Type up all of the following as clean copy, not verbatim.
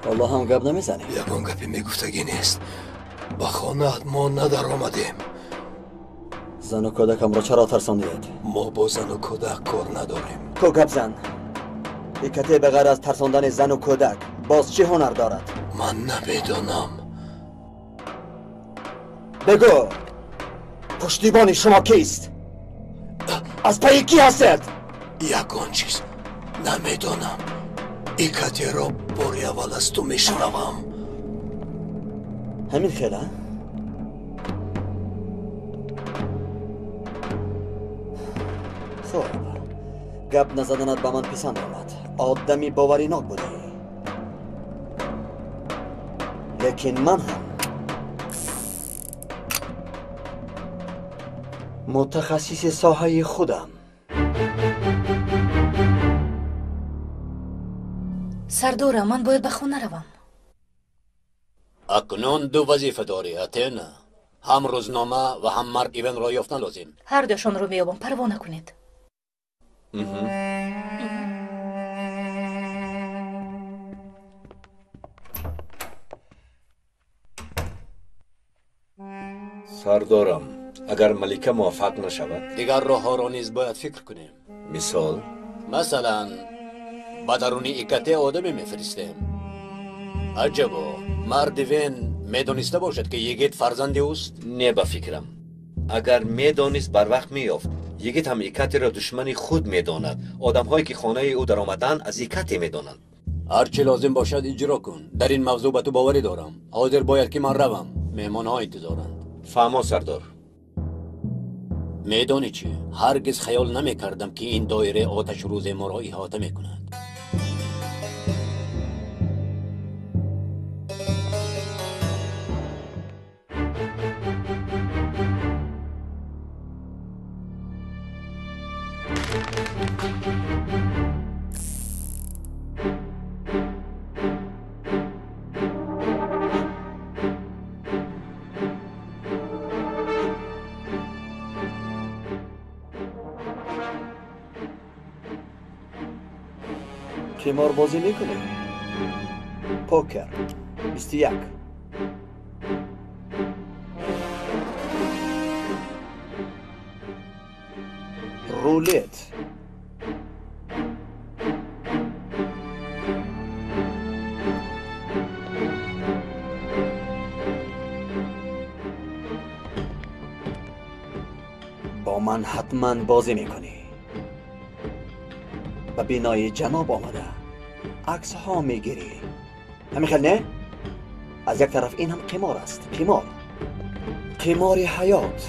Ҳоло ҳам гап намезанӣ? Ягон гапе мегуфтагӣ нест. Ба хонаат мо надаромадем. Зану кӯдакамро чаро тарсондиед? Мо бо зану кӯдак кор надорем. Ку гап зан. Икате ба ғайр аз тарсондани зану кӯдак боз чӣ ҳунар дорад? Ман намедонам. Бигӯ, пуштибони шумо кист? Аз пайи кӣ ҳастед? Ягон чиз намедонам. Икатеро бори аввал аз ту мешунавам. Ҳамин хела? Хуб, гап назаданат ба ман писанд омад. Одами боваринок будӣ. Лекин ман ҳам мутахассиси соҳаи худам. Сардора, ман бояд ба хона равам. Акнун ду вазифа дорӣ, Атена. Ҳам рӯзнома ва ҳам Марк Ивенро ёфтан лозим. Ҳар дуяшонро меёбам, парво накунед. Сардорам, агар Малика муваффақ нашавад, дигар роҳҳоро низ бояд фикр кунем. Мисол? Масалан, ба даруни Икате одаме мефиристем. Аҷабо, марди Вен медониста бошад, ки йигит фарзанди ӯст? Не, ба фикрам. Агар медонист, барвақт меёфт. Йигит ҳам Икатеро душмани худ медонад. Одамҳое ки хонаи ӯ даромаданд, аз Икате медонанд. Ҳар чӣ лозим бошад, иҷро кун. Дар ин мавзӯъ ба ту боварӣ дорам. Ҳозир бояд ки ман равам. Меҳмонҳо интизоранд. Фаҳмо, сардор. Медонӣ чӣ? Ҳаргиз хаёл намекардам, ки ин доираи оташ рӯзе моро иҳота мекунад. Қимор бозӣ мекунӣ? Покер 21. Рулет. Бо ман ҳатман бозӣ мекунӣ. Ба бинои ҷаноб омада аксҳо мегирӣ. Ҳамин хел не? Аз як тараф ин ҳам қимор аст. Қимор. Қимори ҳаёт.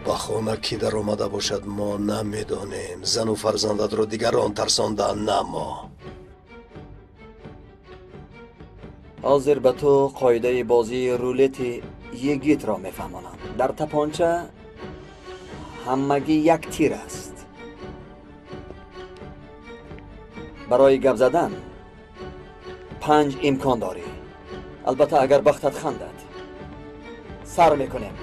Ба хона кӣ даромада бошад, мо намедонем. Зану фарзандатро дигарон тарсондаанд, на мо. Ҳозир ба ту қоидаи бозии рулети йигитро мефаҳмонам. Дар тапонча ҳамагӣ як тир аст. Барои гап задан 5 имкон дорӣ. Албатта агар бахтат хандад. Сар мекунем.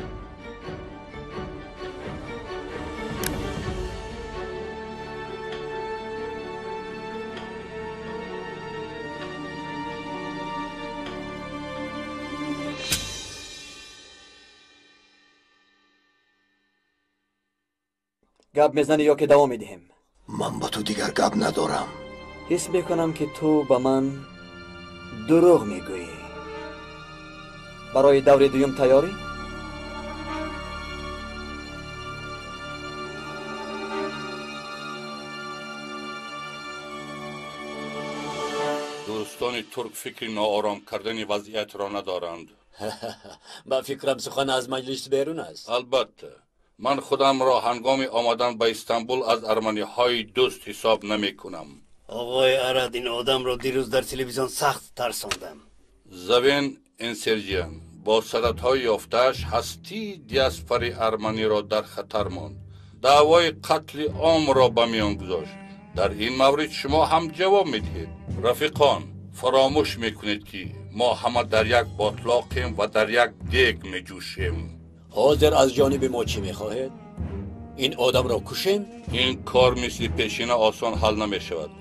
Гап мезанӣ ё ки давом медиҳем? Ман ба ту дигар гап надорам. Ҳис мекунам, ки ту ба ман дурӯғ мегӯӣ. Барои даври дуюм тайёрӣ? Дӯстони турк фикри ноором кардани вазъиятро надоранд. Ба фикрам, сухан аз маҷлис берун аст. Албатта. Ман худамро ҳангоми омадан ба Истанбул аз арманиҳои дӯст ҳисоб намекунам. Оғои Арад, ин одамро дирӯз дар телевизион сахт тарсондам. Завен Энсерҷиан бо сададҳои ёфтааш ҳастии диаспораи арманиро дар хатар монд. Даъвои қатли омро ба миён гузошт. Дар ин маврид шумо ҳам ҷавоб медиҳед. Рафиқон, фаромӯш мекунед, ки мо ҳама дар як ботлоқем ва дар як дег меҷӯшем. Ҳозир аз ҷониби мо чӣ мехоҳед? Ин одамро кушем? Ин кор мисли пешина осон ҳал намешавад.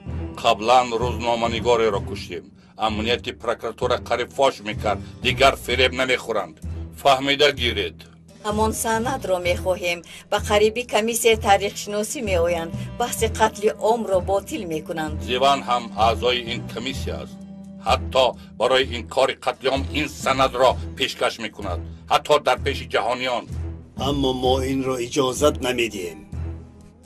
Қаблан рӯзноманигореро куштем. Амнияти прокуратура қариб фош мекард, дигар фиреб намехӯранд. Фаҳмида гиред. Ҳамон санадро мехоҳем. Ба қарибӣ комиссияи таърихшиносӣ меоянд. Баҳси қатли омро ботил мекунанд. Зиван ҳам аъзои ин комиссия аст. Ҳатто барои инкори қатли ом ин санадро пешкаш мекунад, ҳатто дар пеши ҷаҳониён. Аммо мо инро иҷозат намедиҳем.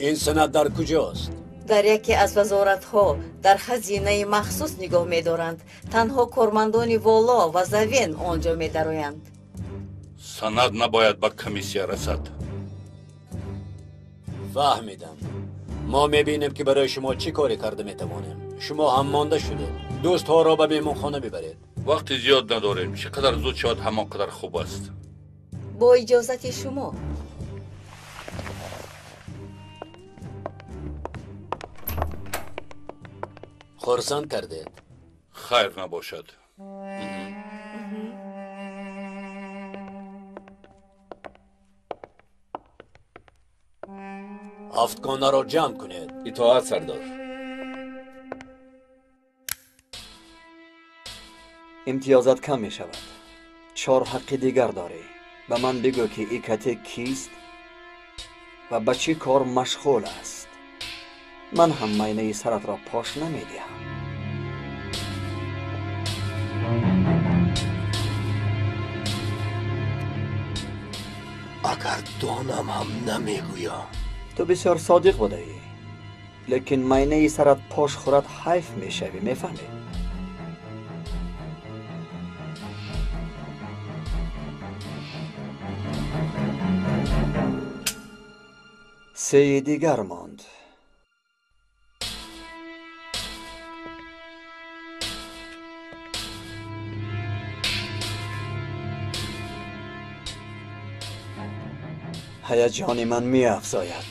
Ин санад дар куҷост? Дар яке аз вазоратҳо дар хазинаи махсус нигоҳ медоранд. Танҳо кормандони воло ва Завен он ҷо медароянд. Санад набояд ба комиссия расад. Фаҳмидам. Мо мебинем, ки барои шумо чӣ коре карда метавонем. Шумо ҳам монда шудед. Дӯстҳоро ба меҳмонхона бибаред. Вақти зиёд надорем. Чӣ қадар зуд шавад, ҳамон қадар хуб аст. Бо иҷозати шумо. Хурсанд кардед. Хайр набошад. Ҳафтгонаро ҷамъ кунед. Итоат, сардор. Имтиёзат кам мешавад. 4 ҳаққи дигар дорӣ. Ба ман бигӯ, ки Икате кист ва ба чӣ кор машғул аст. Ман ҳам майнаи саратро пош намедиҳам. Агар донам ҳам намегӯям. Ту бисёр содиқ будаӣ, лекин майнаи сарат пош хӯрад, ҳайф мешавӣ, мефаҳмӣ? Сеи дигар монд. Ҳаяҷони ман меафзояд.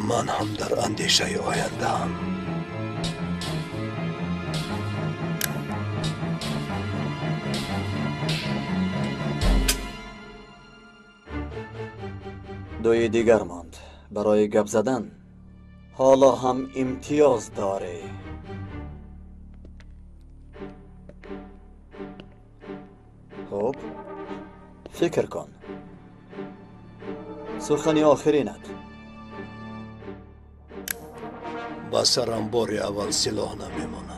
Ман ҳам дар андешаи ояндаам. Дуи дигар монд. Барои гап задан ҳоло ҳам имтиёз дорӣ. Хуб, фикр кун. Сухани охиринат. Ба сарам бори аввал силоҳ намемонанд.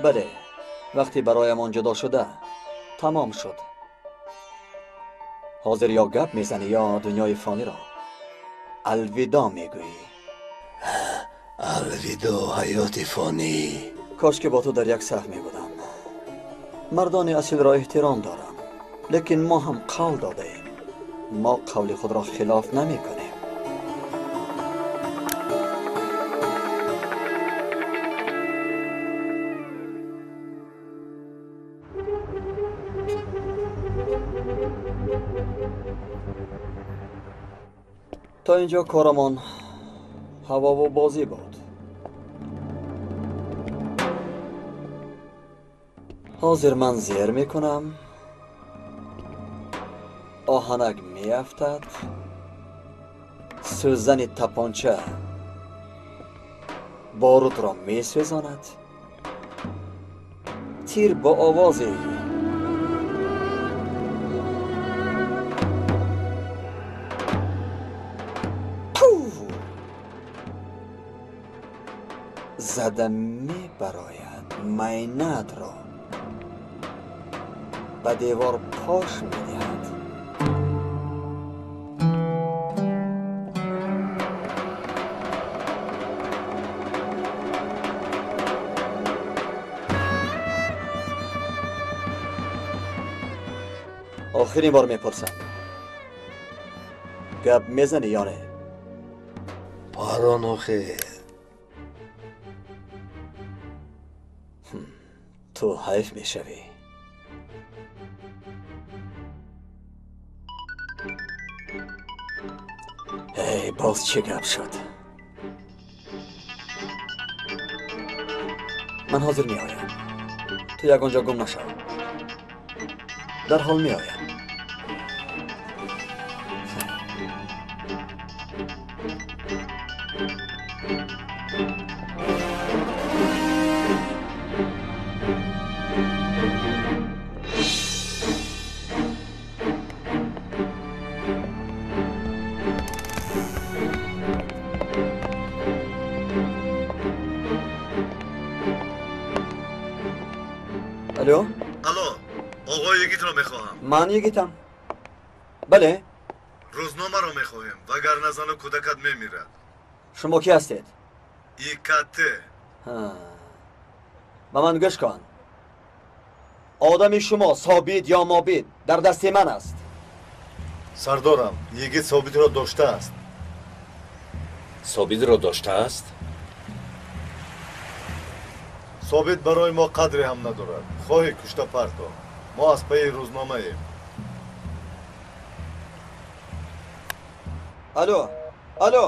Бале, вақте бароямон ҷудо шуда, тамом шуд. Ҳозир ё гап мезанӣ, ё дунёи фониро алвидо мегӯӣ. Алвидо, ҳаёти фонӣ. Кош ки бо ту дар як саф мебудам. Мардони асилро эҳтиром дорам, лекин мо ҳам қавл додаем. Мо қавли худро хилоф намекунем. То инҷо корамон ҳавову бозӣ буд. Ҳозир ман зер мекунам, оҳанак меафтад, сӯзани тапонча борутро месӯзонад, тир бо овози зада мебарояд, майнаатро ба девор пош медиҳад. Охирин бор мепурсам. Гап мезанӣ ё не? Парон охир. Ту ҳайф мешавӣ. Эй, боз чӣ гап шуд? Ман ҳозир меоям. Ту ягон ҷо гум нашав. Дарҳол меоям. Алло? Алло, оғои Йигитро мехоҳам. Ман Йигитам. Бале? Рӯзномаро мехоҳем, вагарна зану кӯдакат мемирад. Шумо кӣ ҳастед? ИКТ. Ба ман гӯш кун. Одами шумо Собит ё Мобит дар дасти ман аст. Сардорам, Йигит Собитро доштааст. Собитро доштааст? Собит барои мо қадре ҳам надорад. Хоҳӣ кушта парто. Мо аз пайи рӯзномаем. Алло, алло.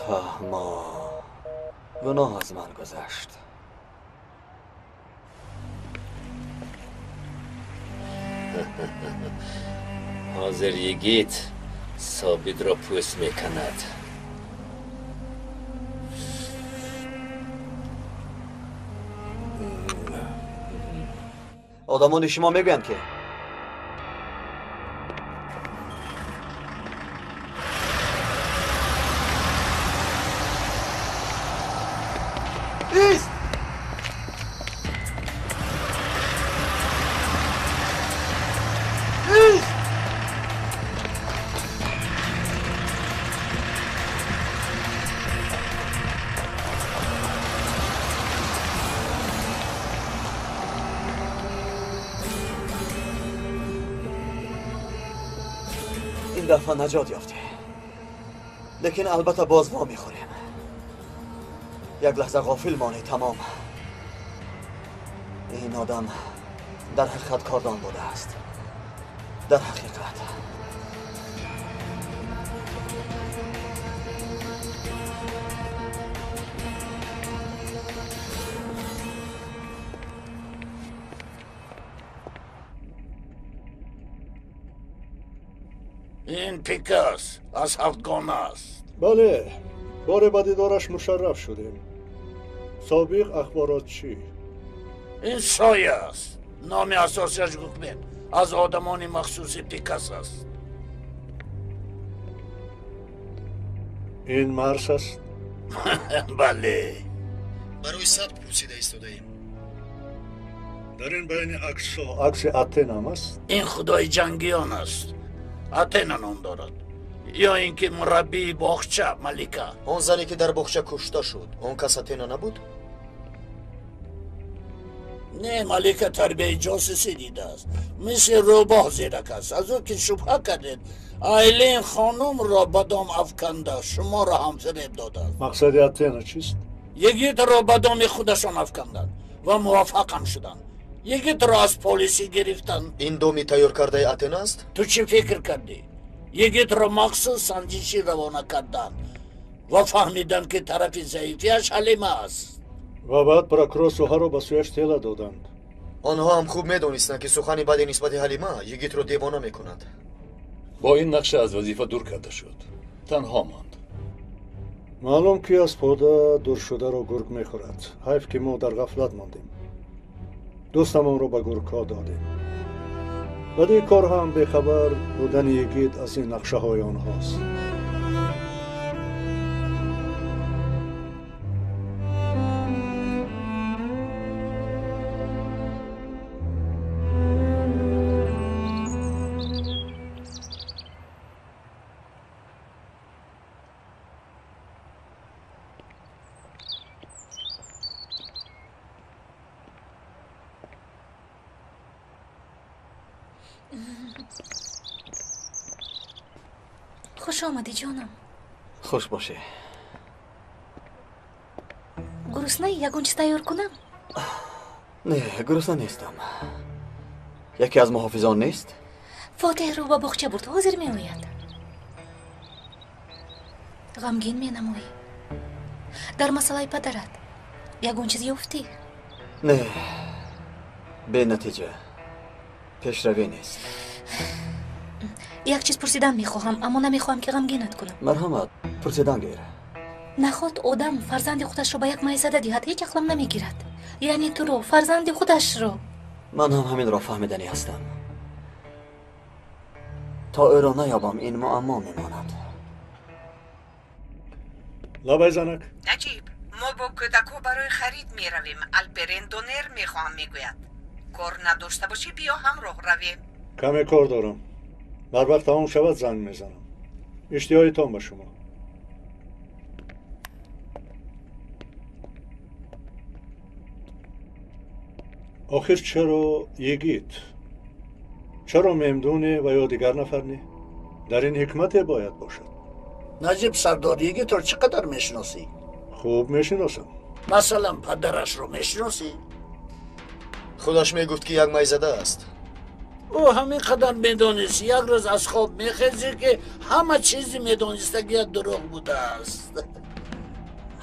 Фаҳмо. Гуноҳ аз ман гузашт. Ҳозир Йигит Собитро пӯст мекунад. Одамони шумо мегӯянд ки ист! Ист! Ин дафъа наҷот ёфтем. Лекин албатта боз во мехӯрем. Як лаҳза ғофил монӣ, тамом. Ин одам дар ҳақиқат кордон будааст. Дар ҳақиқат. Ин Пикас аз ҳафтгона аст. Бале, боре ба дидораш мушарраф шудем. Собиқ ахборотчӣ. Ин соя аст. Номи асосиаш Гукмен аз одамони махсуси Пикас аст. Ин Марс аст? Бале. Барои сабт пурсида истодаем. Дар ин байни аксҳо акси Атенам аст? Ин худои ҷангиён аст. Атена ном дорад. Ё ин ки мураббии боғча Малика. Он зане ки дар боғча кушта шуд, он кас Атена набуд? Не, Малика тарбияи ҷосусӣ дидааст. Мисли рӯбоҳ зирак аст. Аз ӯ ки шубҳа кардед, Айлин хонумро ба дом афканда, шуморо ҳам фиреб додааст. Мақсади Атена чист? Йигитро ба доми худашон афканданд ва муваффақам шуданд. Йигитро аз полисӣ гирифтанд. Ин доми тайёр кардаи Атена аст? Ту чӣ фикр кардӣ? Йигитро махсус санҷишӣ равона карданд ва фаҳмиданд, ки тарафи заифиаш Ҳалима аст. Ва баъд прокурор Суҳаро ба сӯяш тела доданд. Онҳо ҳам хуб медонистанд, ки сухани бади нисбати Ҳалима Йигитро девона мекунад. Бо ин нақша аз вазифа дур карда шуд. Танҳо монд. Маълум ки аз пода дур шударо гург мехӯрад. Ҳайф ки мо дар ғафлат мондем. Дӯстамонро ба гургҳо додем. Баъди кор ҳам бехабар будани Йигит аз ин нақшаҳои онҳост. Хуш омадӣ, ҷонам. Хуш бошӣ. Гуруснаи, ягон чиз тайёр кунам? Не, гурусна нестам. Яке аз муҳофизон нест? Фотеҳро ба боғча бурд, ҳозир меояд. Ғамгин менамоӣ. Дар масъалаи падарат ягон чиз ёфтӣ? Не, бенатиҷа. Пешравӣ нест. Як чиз пурсидан мехоҳам, аммо намехоҳам ки ғамгинат кунам. Марҳамат, пурсидан гир. Наход одам фарзанди худашро ба як майзада диҳад, ҳеҷ ақлам намегирад. Яъне туро, фарзанди худашро. Ман ҳам ҳаминро фаҳмиданӣ ҳастам. То ӯро наёбам, ин муаммо мемонад. Лабай, занак. Наҷиб, мо бо кӯдакҳо барои харид меравем. Алперен донер мехоҳам, мегӯяд. Кор надошта бошӣ, биё ҳамроҳ равем. Каме кор дорам. Бар вақт тамом шавад, занг мезанам. Иштиҳоитон ба шумо. Охир чаро йигит? Чаро мемдуне ва ё дигар нафар не? Дар ин ҳикмате бояд бошад. Наҷиб сардор, йигитро чӣ қадар мешиносӣ? Хуб мешиносам. Масалан, падарашро мешиносӣ? Худаш мегуфт, ки як майзада аст. Ӯ ҳамин қадар медонист. Як рӯз аз хоб мехезӣ, ки ҳама чизи медонистагият дурӯғ будааст.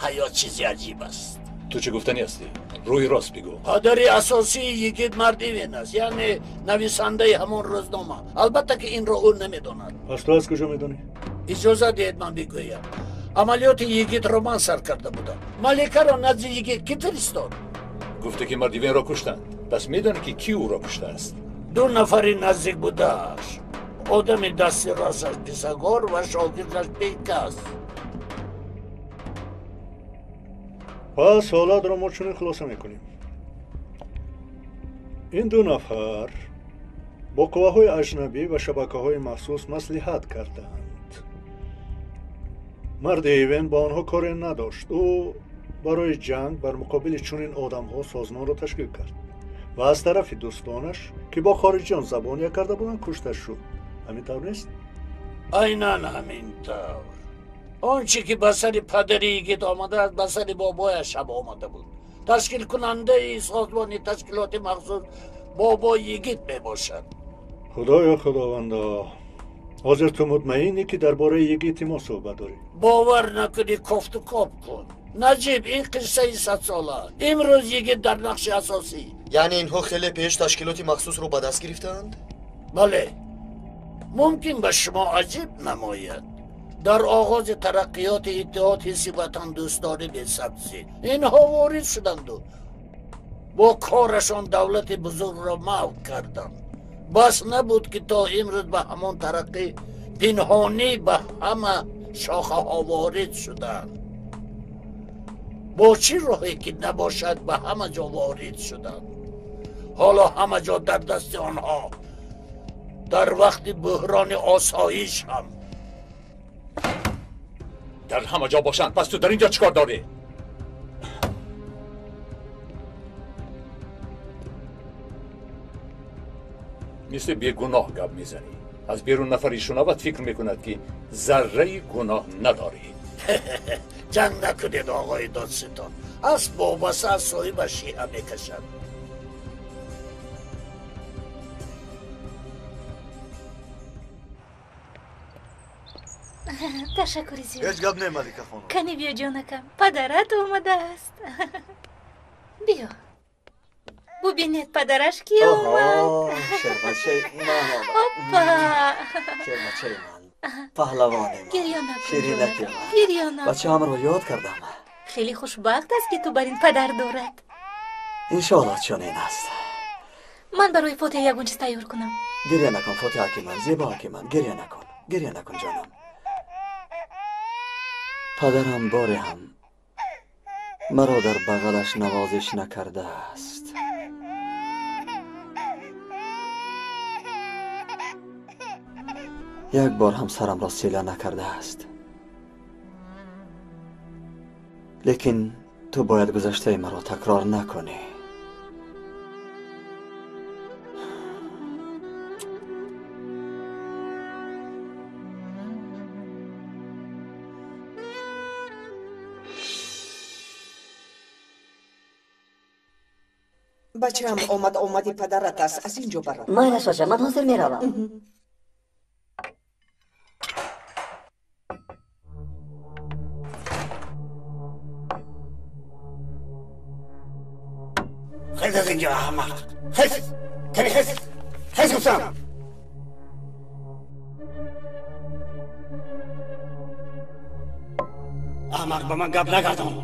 Ҳаёт чизи аҷиб аст. Ту чӣ гуфтанӣ ҳастӣ? Рӯи рост бигӯ. Падари асосии йигит Мардивен аст, яъне нависандаи ҳамон рӯзнома. Албатта, ки инро ӯ намедонад. Пас ту аз куҷо медонӣ? Иҷозат диҳед, ман бигӯям. Амалиёти йигитро ман сар карда будам. Маликаро назди йигит кӣ фиристод? Гуфте, ки Мардивенро куштанд. Пас медонӣ, ки кӣ ӯро куштааст? Ду нафари наздик будааш. Одами дасти росташ Писагор ва шогирдаш Бекас. Пас ҳолатро мо чунин хулоса мекунем. Ин ду нафар бо қувваҳои аҷнабӣ ва шабакаҳои махсус маслиҳат карданд. Марди Ивен бо онҳо коре надошт. Ӯ барои ҷанг бар муқобили чунин одамҳо созмонро ташкил кард ва аз тарафи дӯстонаш, ки бо хориҷиён забон як карда буданд, кушта шуд. Ҳамин тавр нест? Айнан ҳамин тавр. Он чӣ ки ба сари падари йигит омадааст, ба сари бобояш ҳам омада буд. Ташкилкунандаи созмони ташкилоти махсус бобои йигит мебошад. Худоё, худовандо, ҳозир ту мутмаинӣ, ки дар бораи йигити мо суҳбат дорӣ? Бовар накунӣ, кофту коб кун. Наҷиб, ин қиссаи садсола. Имрӯз йигит дар нақши асосӣ. Яъне инҳо хеле пеш ташкилоти махсусро ба даст гирифтаанд? Бале. Мумкин ба шумо аҷиб намояд. Дар оғози тараққиёти иттиҳод ҳисси ватандӯстдорӣ бесабзид. Инҳо ворид шуданду бо корашон давлати бузургро маҳв карданд. Бас набуд, ки то имрӯз ба ҳамон тараққӣ пинҳонӣ ба ҳама шохаҳо ворид шуданд. Бо чӣ роҳе ки набошад, ба ҳама ҷо ворид шуданд. Ҳоло ҳама ҷо дар дасти онҳо. Дар вақти буҳрони осоиш ҳам. Дар ҳама ҷо бошанд, пас ту дар ин ҷо чӣ кор дорӣ? Мисли бегуноҳ гап мезанӣ. Аз берун нафаре шунавад, фикр мекунад, ки зарраи гуноҳ надорӣ. Ҷанг накунед, оғои додситон. Асп вобаста аз соҳибаш шиҳа мекашад. Ташаккури зиёд. Ҳеҷ гап не, Малика хонум. Кани биё, ҷонакам, падарат омадааст. Биё, бубинед, падараш ки омад. Шербачаи ман омад. Опа! Шербачаи ман, паҳлавони ман, гирё накун, ширинаки ман. Гирё накун. Бачаамро ёд кардам. Хеле хушбахт аст, ки ту бар ин падар дорад. Иншоалло, чунин аст. Ман барои Фотиҳ ягон чиз тайёр кунам. Гиря накун, Фотиҳаки ман, зебоаки ман, гиря накун, гиря накун, ҷонам. Падарам боре ҳам маро дар бағалаш навозиш накардааст. Як бор ҳам сарамро сила накардааст. Лекин ту бояд гузаштаи маро такрор накунӣ. Бачаам омад, омади падарат аст. Аз ин ҷо баро. Майлаш бошад, ман ҳозир меравам. Хез аз инҷо, аҳмақ! Хез! Кани хез! Хез гуфтам! Аҳмақ, ба ман гап нагардон!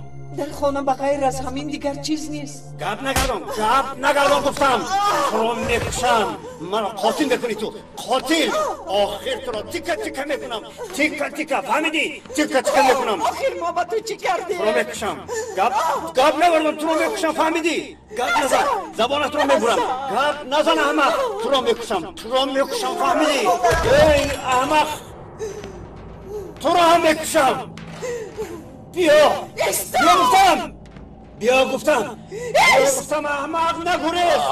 Дар хона ба ғайр аз ҳамин дигар чиз нест. Гап нагардон, гап нагардон гуфтам! Туро мекушам! Маро қотил мекунӣ ту! Қотил! Охир туро тика-тика мекунам! Тика-тика, фаҳмидӣ? Тика-тика мекунам! Охир мо ба ту чӣ кардем? Туро мекушам! Гап гап нагардон, туро мекушам, фаҳмидӣ? Гап назан, забонатро мебурам! Гап назан, аҳмақ! Туро мекушам, туро мекушам, фаҳмидӣ? Эй, аҳмақ! Туро ҳам мекушам! Биё! Биё гуфтам! Биё гуфтам! Биё гуфтам, аҳмақ, нагурез!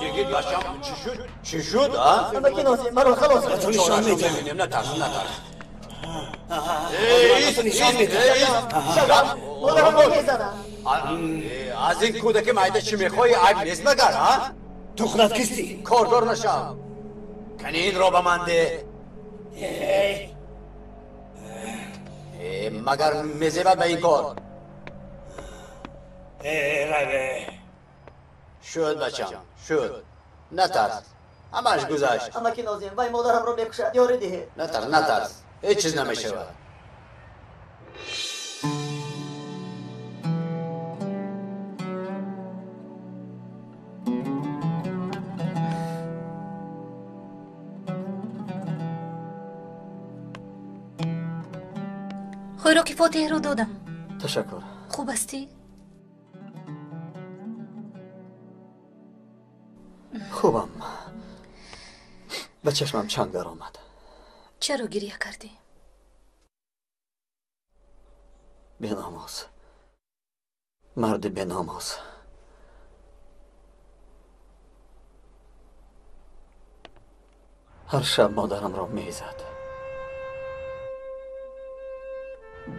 Йигит бачам, чӣ шуд? Чӣ шуд, а? Амаки Нозим, маро халос Ба ту нишон медиҳам. Натарс, натарс. Ба ту нишон медиҳам. Модарамро мезанад. Аз ин кӯдаки майда чӣ мехоҳӣ? Айб нест магар, а? Ту худат кистӣ? Кордор нашав. Кани инро ба ман деҳ. Магар мезебад ба ин кор? Раве. Шуд, бачам, шуд. Натарс. Ҳамааш гузашт. Амаки Нозим, вай модарамро мекушад, ёрӣ диҳед. Натарс, натарс. Ҳеҷ чиз намешавад. Хӯроки фотиҳро додам. Ташаккур. Хуб ҳастӣ? Хубам. Ба чашмам чанг даромад. Чаро гиря кардӣ? Беномоз. Марди беномоз. Ҳар шаб модарамро мезад.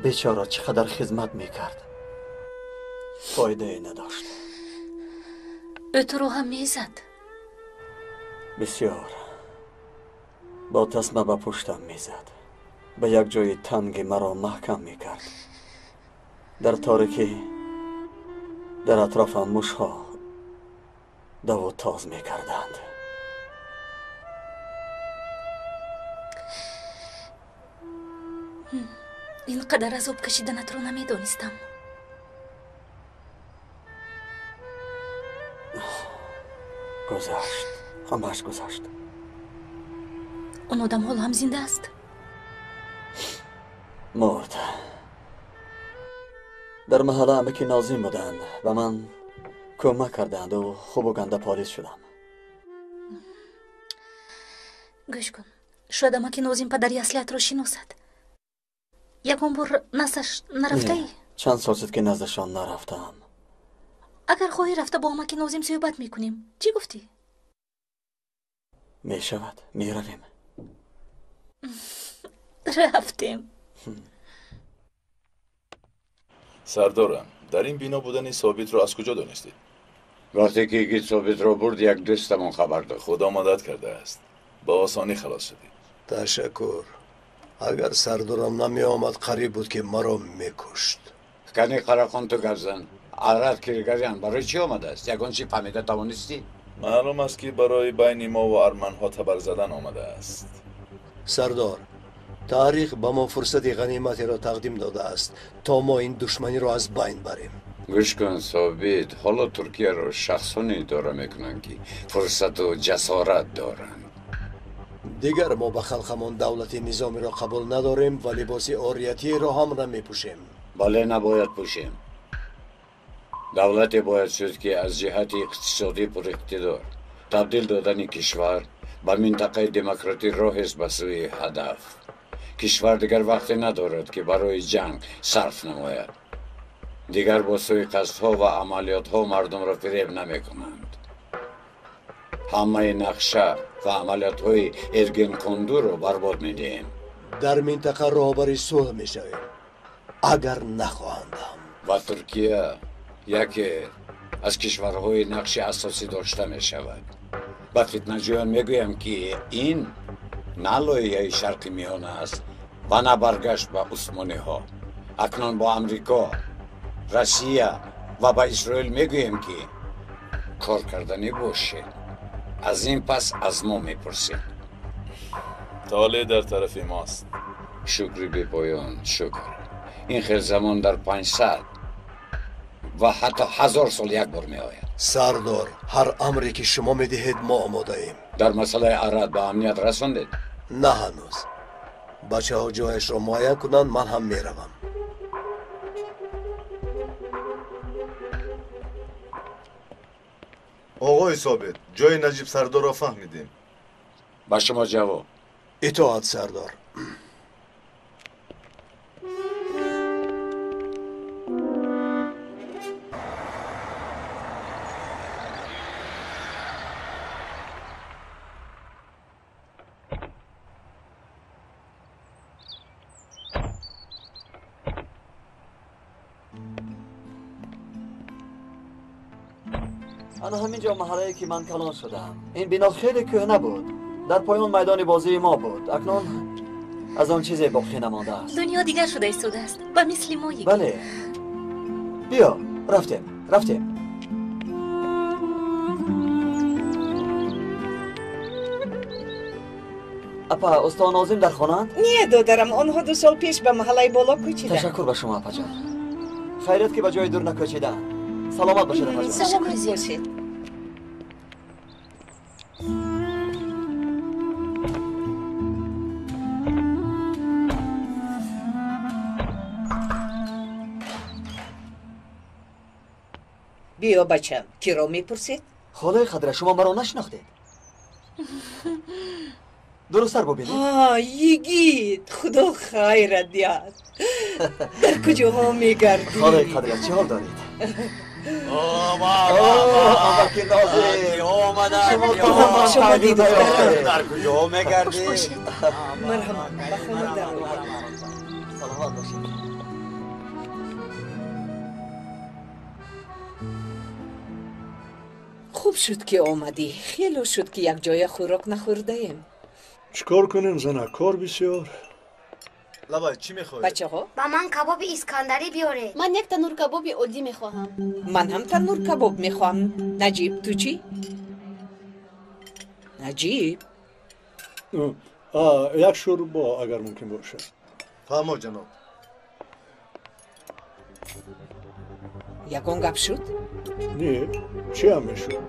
Бечора чӣ қадар хизмат мекард, фоидае надошт. Ӯ туро ҳам мезад? Бисёр. Бо тасма ба пуштам мезад. Ба як ҷои танги маро маҳкам мекард. Дар торикӣ дар атрофам мушҳо даву тоз мекарданд. Ин қадар азоб кашиданатро намедонистам. Гузашт, ҳамааш гузашт. Он одам ҳоло ҳам зинда аст? Мурд. Дар маҳалла амаки Нозим буданд, ба ман кӯмак карданду хубу ганда полис шудам. Гӯш кун, шояд амаки Нозим падари аслиятро шиносад. Ягон бор наздаш нарафтаӣ? Чанд сол шуд, ки наздашон нарафтаам. Агар хоҳӣ, рафта бо амаки Нозим суҳбат мекунем. Чӣ гуфтӣ? Мешавад, меравем. Рафтем. Сардорам, дар ин бино будани Собитро аз куҷо донистед? Вақте ки Йигит Собитро бурд, як дӯстамон хабар дод. Худо мадад кардааст. Ба осонӣ халос шудед. Ташаккур. Агар сардорам намеомад, қариб буд, ки маро мекушт. Кани Қарахон, ту гап зан. Арад Киргазян барои чӣ омадааст? Ягон чӣ фаҳмида тавонистӣ? Маълум аст, ки барои байни мо ва арманҳо табар задан омадааст. Сардор, таърих ба мо фурсати ғаниматеро тақдим додааст, то мо ин душманиро аз байн барем. Гӯш кун, Собит, ҳоло Туркияро шахсоне идора мекунанд, ки фурсату ҷасорат доранд. Дигар мо ба халқамон давлати низомиро қабул надорем ва либоси ориятиеро ҳам намепӯшем. Бале, набояд пӯшем. Давлате бояд шуд, ки аз ҷиҳати иқтисодӣ пуриқтидор. Табдил додани кишвар ба минтақаи демократӣ роҳест ба сӯи ҳадаф. Кишвар дигар вақте надорад, ки барои ҷанг сарф намояд. Дигар бо суиқасдҳо ва амалиётҳо мардумро фиреб намекунанд. Ҳамаи нақша ва амалиётҳои Эргенкондуро барбод медиҳем. Дар минтақа роҳбари сулҳ мешавем, агар нахоҳандам. Ва Туркия яке аз кишварҳои нақши асосӣ дошта мешавад. Ба фитнаҷӯён мегӯям, ки ин на лоиҳаи Шарқи Миёна аст ва на баргашт ба усмониҳо. Акнун бо Амрико, Россия ва ба Исроил мегӯем, ки кор карданӣ бошед. Аз ин пас аз мо мепурсед. Толеъ дар тарафи мост. Шукри бепоён, шукр. Ин хел замон дар 500 ва ҳатто 1000 сол як бор меояд. Сардор, ҳар амре ки шумо медиҳед, мо омодаем. Дар масъалаи Арад ба амният расондед? На ҳанӯз. Бачаҳо ҷояшро муайян кунанд, ман ҳам меравам. Оғои Собит, ҷои Наҷиб сардорро фаҳмидем. Ба шумо ҷавоб. Итоат, сардор. ана ҳамин ҷо маҳаллае ки ман калон шудам. Ин бино хеле кӯҳна буд. Дар поён майдони бозии мо буд. Акнун аз он чизе боқӣ намондааст. Дунё дигар шуда истодааст, ба мисли мо йигит. Бале, биё, рафтем, рафтем. Апа, усто Нозим дар хонаанд? Не, додарам, онҳо 2 сол пеш ба маҳаллаи боло кӯчиданд. Ташаккур ба шумо, апаҷон. Хайрият ки ба ҷои дур накӯчидаанд. Саломат бошед, апаҷон. Саломат бошед. Биё, бачам, киро мепурсед? Холаи Қадра, шумо маро нашинохтед? Дурусттар бубинед. Йигит, худо хайрат диҳад. Дар куҷоҳо мегардӣ? Холаи Қадра, чӣ ҳол доред? Амаки Нозим, шумо дидорам. Дар куҷоҳо мегардӣ? Марҳамат, ба хона дароед. Саломат бошед. Хуб шуд, ки омадӣ. Хело шуд, ки якҷоя хӯрок нахӯрдаем. Чӣ кор кунем, зана? Кор бисёр. Лабай, чӣ мехоҳед? Бачаҳо? Ба ман кабоби искандарӣ биёред. Ман як танур кабоби оддӣ мехоҳам. Ман ҳам танур кабоб мехоҳам. Наҷиб, ту чӣ? Наҷиб? Як шӯрбо, агар мумкин бошад. Фаҳмо, ҷаноб. Ягон гап шуд? Не, чӣ ҳам мешуд?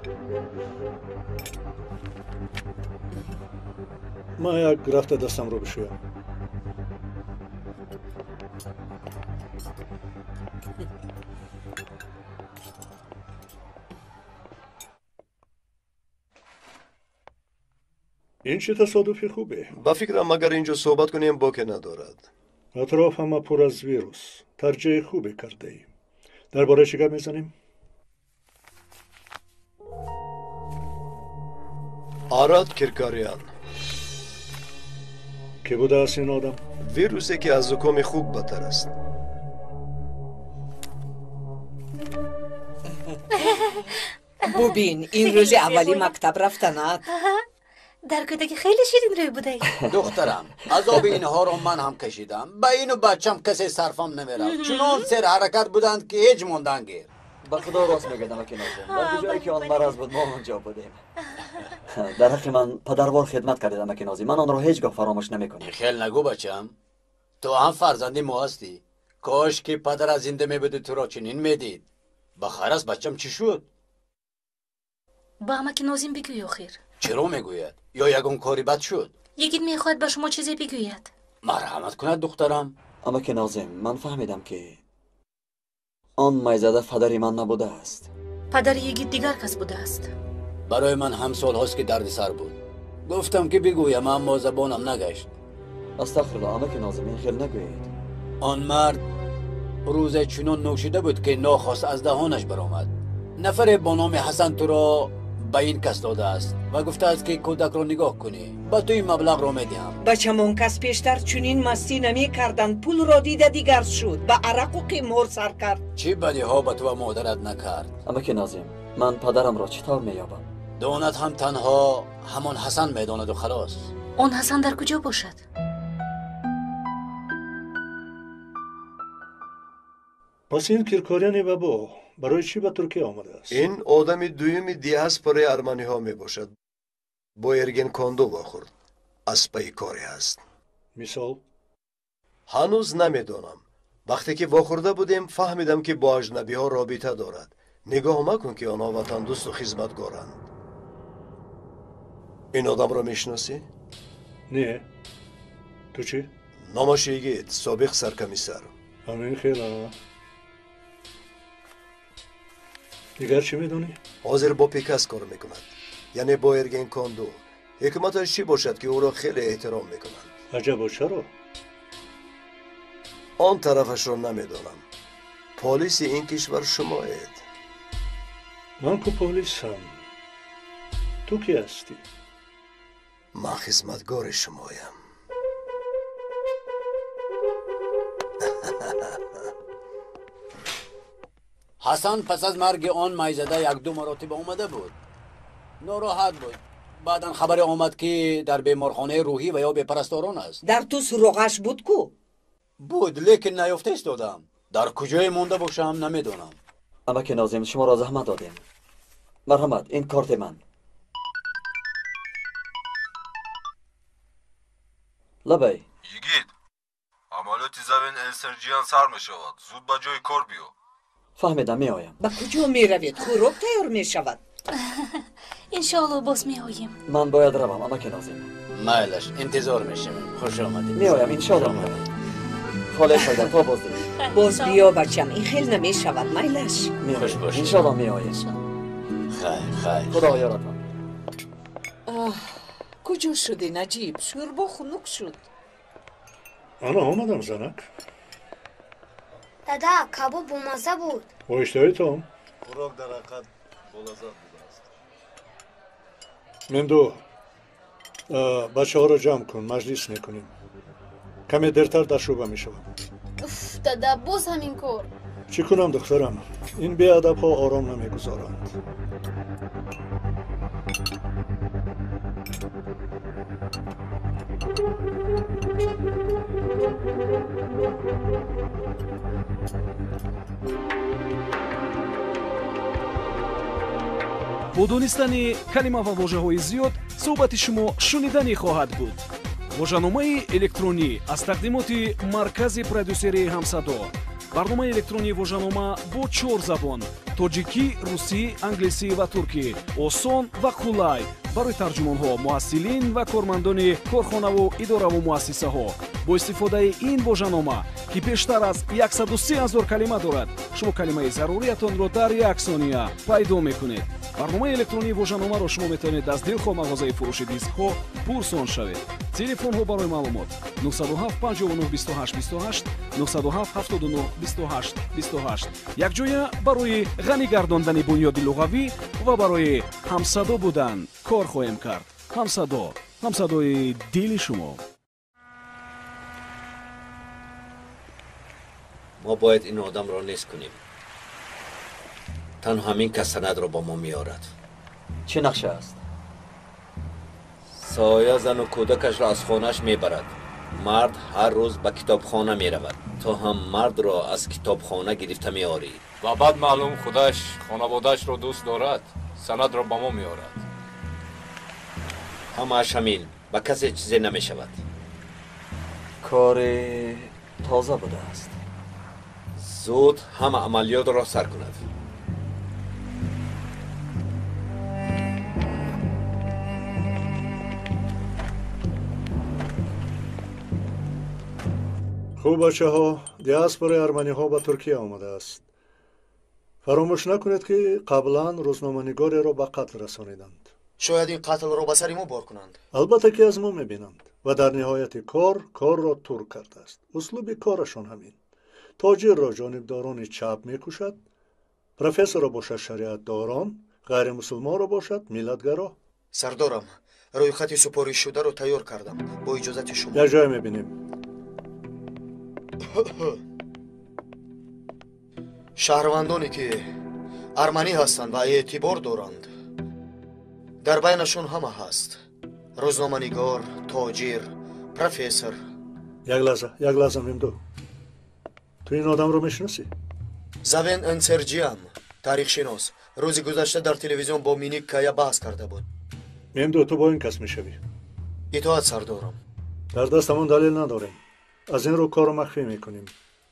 Ман як рафта дастамро бишӯям. Ин чӣ тасодуфи хубе? Ба фикрам, агар ин ҷо суҳбат кунем, боке надорад. Атроф ҳама пур аз вирус. Тарҷеҳи хубе кардаӣ. Дар бораи чӣ гап мезанем? Арад Киркарян. Ки будааст ин одам? Вирусе, ки аз зукоми хук бадтар аст. Бубин, ин рӯзи аввали мактаб рафтанат. Дар кӯдакӣ хеле ширинрӯй будаӣ. Духтарам, азоби инҳоро ман ҳам кашидам. Ба ину бачам касе сарфам намерафт. Чунон серҳаракат буданд, ки ҳеҷ мондан гир. Ба худо рост мегӯяд, амаки Нозим. Дар куҷое ки он мараз буд, мо онҷо будем. Дар ҳаққи ман падарвор хидмат кардед, амаки Нозим. Ман онро ҳеҷ гоҳ фаромӯш намекунам. Хел нагӯ, бачам. Ту ҳам фарзанди мо ҳастӣ. Кош ки падарат зинда мебуду туро чунин медид. Ба хайр аст, бачам, чӣ шуд? Ба амаки Нозим бигӯй охир. Чаро мегӯяд? Ё ягон кори бад шуд? Йигит мехоҳад ба шумо чизе бигӯяд. Марҳамат кунад, духтарам. Амаки Нозим, ман фаҳмидам, ки он майзада падари ман набудааст. Падари йигит дигар кас будааст. Барои ман ҳам солҳост, ки дарди сар буд. Гуфтам, ки бигӯям, аммо забонам нагашт. Астағфирулло, амаки Нозим, ин хел нагӯед. Он мард рӯзе чунон нӯшида буд, ки нохост аз даҳонаш баромад. Нафаре бо номи Ҳасан туро ба ин кас додааст ва гуфтааст, ки кӯдакро нигоҳ кунӣ, ба ту ин маблағро медиҳам. Бачамон кас пештар чунин мастӣ намекарданд. Пулро дида дигар шуд, ба арақу қимор сар кард. Чӣ бадиҳо ба ту ва модарат накард. Амаки Нозим, ман падарамро чӣ тавр меёбам? Донад ҳам танҳо ҳамон Ҳасан медонаду халос. Он Ҳасан дар куҷо бошад? Пас ин Киркоряни бабо барои чӣ ба Туркия омадааст? Ин одами дуюми диаспораи арманиҳо мебошад. Бо Эрген Кондо вохӯрд. Аз пайи коре аст. Мисол? Ҳанӯз намедонам. Вақте ки вохӯрда будем, фаҳмидам, ки бо аҷнабиҳо робита дорад. Нигоҳ макун, ки онҳо ватандӯсту хизматгоранд. Ин одамро мешиносӣ? Не. Ту чӣ? Номаш Йигит, собиқ саркомиссар. Ҳамин хела. Дигар чӣ медонӣ? Ҳозир бо Пикас кор мекунад, яъне бо Эрген Конду. Ҳикматаш чӣ бошад, ки ӯро хеле эҳтиром мекунанд. Аҷабо, чаро? Он тарафашро намедонам. Полиси ин кишвар шумоед. Ман ку полисам. Ту ки ҳастӣ? Ман хизматгори шумоям. Ҳасан пас аз марги он майзада як-ду маротиба омада буд. Нороҳат буд. Баъдан хабаре омад, ки дар беморхонаи рӯҳӣ ва ё бепарасторон аст. Дар ту суроғаш буд ку? Буд, лекин наёфта истодам. Дар куҷое монда бошам, намедонам. Амаки Нозим, шуморо заҳмат додем. Марҳамат, ин корти ман. Лабай. Йигит, амалиёти Завен Элсерҷиян сар мешавад. Зуд ба ҷои кор биё. Фаҳмидам, меоям. Ба куҷо меравед? Хӯрок тайёр мешавад. Иншоалло, боз меоем. Ман бояд равам, амаки Нозим. Майлаш, интизор мешавем. Хуш омадед. Меоям, иншоалло меоям. Холаи Шойда, то боздид. Боз биё, бачам, ин хел намешавад, майлаш. Хуш бошед. Иншоалло меоем. Хайр, хайр. Худо ёратон. Куҷо шудӣ, Наҷиб? Шӯрбо хунук шуд. Ана омадам, занак. Дада, кабоб бомазза буд. Бо иштиҳои том. Хӯрок дар ҳақиқат болаззат будааст. Мемду, бачаҳоро ҷамъ кун, маҷлис мекунем. Каме дертар дар шӯъба мешавам. Уф, дада, боз ҳамин кор. Чӣ кунам, духтарам? Ин беадабҳо ором намегузоранд. Бо донистани калима ва вожаҳои зиёд суҳбати шумо шуниданӣ хоҳад буд. Вожаномаи электронӣ аз тақдимоти маркази продюсерии Ҳамсадо. Барномаи электронии вожанома бо чор забон: тоҷикӣ, русӣ, англисӣ ва туркӣ. Осон ва қулай барои тарҷумонҳо, муҳассилин ва кормандони корхонаву идораву муассисаҳо. Бо истифодаи ин вожанома, ки бештар аз 130 000 калима дорад, шумо калимаи заруриятонро дар як сония пайдо мекунед. Барномаи электронии вожаномаро шумо метавонед аз дилхоҳ мағозаи фурӯши дискҳо пурсон шавед. Телефонҳо барои маълумот: 907 59 28 28, 907 79 28 28. Якҷоя барои ғанӣ гардондани бунёди луғавӣ ва барои ҳамсадо будан кор хоҳем кард. Ҳамсадо, ҳамсадои дили шумо. Мо бояд ин одамро нест кунем. Танҳо ҳамин кас санадро ба мо меорад. Чӣ нақша аст? Соя зану кӯдакашро аз хонааш мебарад. Мард ҳар рӯз ба китобхона меравад. То ҳам мардро аз китобхона гирифта меорӣ. Ва баъд маълум худаш хонаводаашро дӯст дорад, санадро ба мо меорад. Ҳамааш ҳамин. Ба касе чизе намешавад. Кори тоза будааст. Зуд ҳама амалиётро сар кунад. Хуб, бачаҳо, диаспораи арманиҳо ба Туркия омадааст. Фаромӯш накунед, ки қаблан рӯзноманигореро ба қатл расониданд. Шояд ин қатлро ба сари мо бор кунанд. Албатта, ки аз мо мебинанд ва дар ниҳояти кор корро турк кардааст. Услуби корашон ҳамин. Тоҷирро ҷонибдорони чап мекушад, профессорро бошад шариатдорон Ғайримусулмонро бошад миллатгаро. Сардорам, рӯйхати супоришшударо тайёр кардам. Бо иҷозати шумо. Як ҷое мебинем. Шаҳрвандоне ки арманӣ ҳастанд ва эътибор доранд, дар байнашон ҳама ҳаст: рӯзноманигор, тоҷир, профессор. Як лаҳза, як лаҳза, Мемду. Ту ин одамро мешиносӣ? Завен Энсерҷиан, таърихшинос, рӯзи гузашта дар телевизион бо Миник Кая баҳс карда буд. Мемду, ту бо ин кас мешавӣ. Итоат, сардорам. Дар дастамон далел надорем. Аз ин рӯ корро махфӣ мекунем.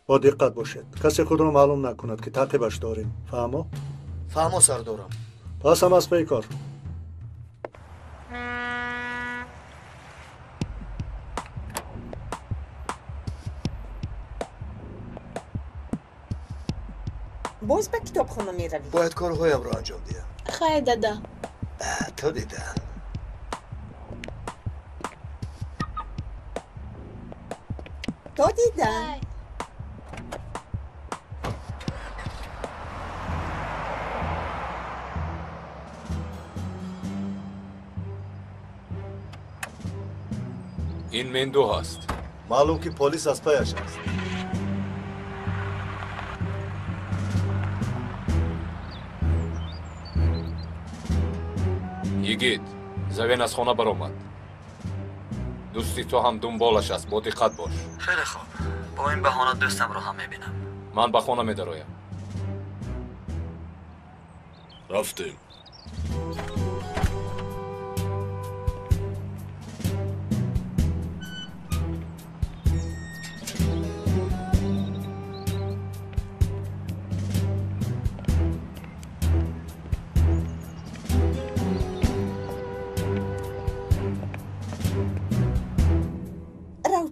Бо диққат бошед. Касе худро маълум накунад, ки таъқибаш дорем. Фаҳмо? Фаҳмо, сардорам. Пас ҳам аз паи кор. Боз ба китобхона меравӣ? Бояд корҳоямро анҷом диҳам. Хайр, дада. То дидан. То дидан. Ин Менду ҳаст. Маълум ки полис аз паяш аст. Йигит, Завен аз хона баромад. Дӯсти ту ҳам дунболаш аст, бо диққат бош. Хеле хуб. Бо ин баҳона дӯстамро ҳам мебинам. Ман ба хона медароям. Рафтем.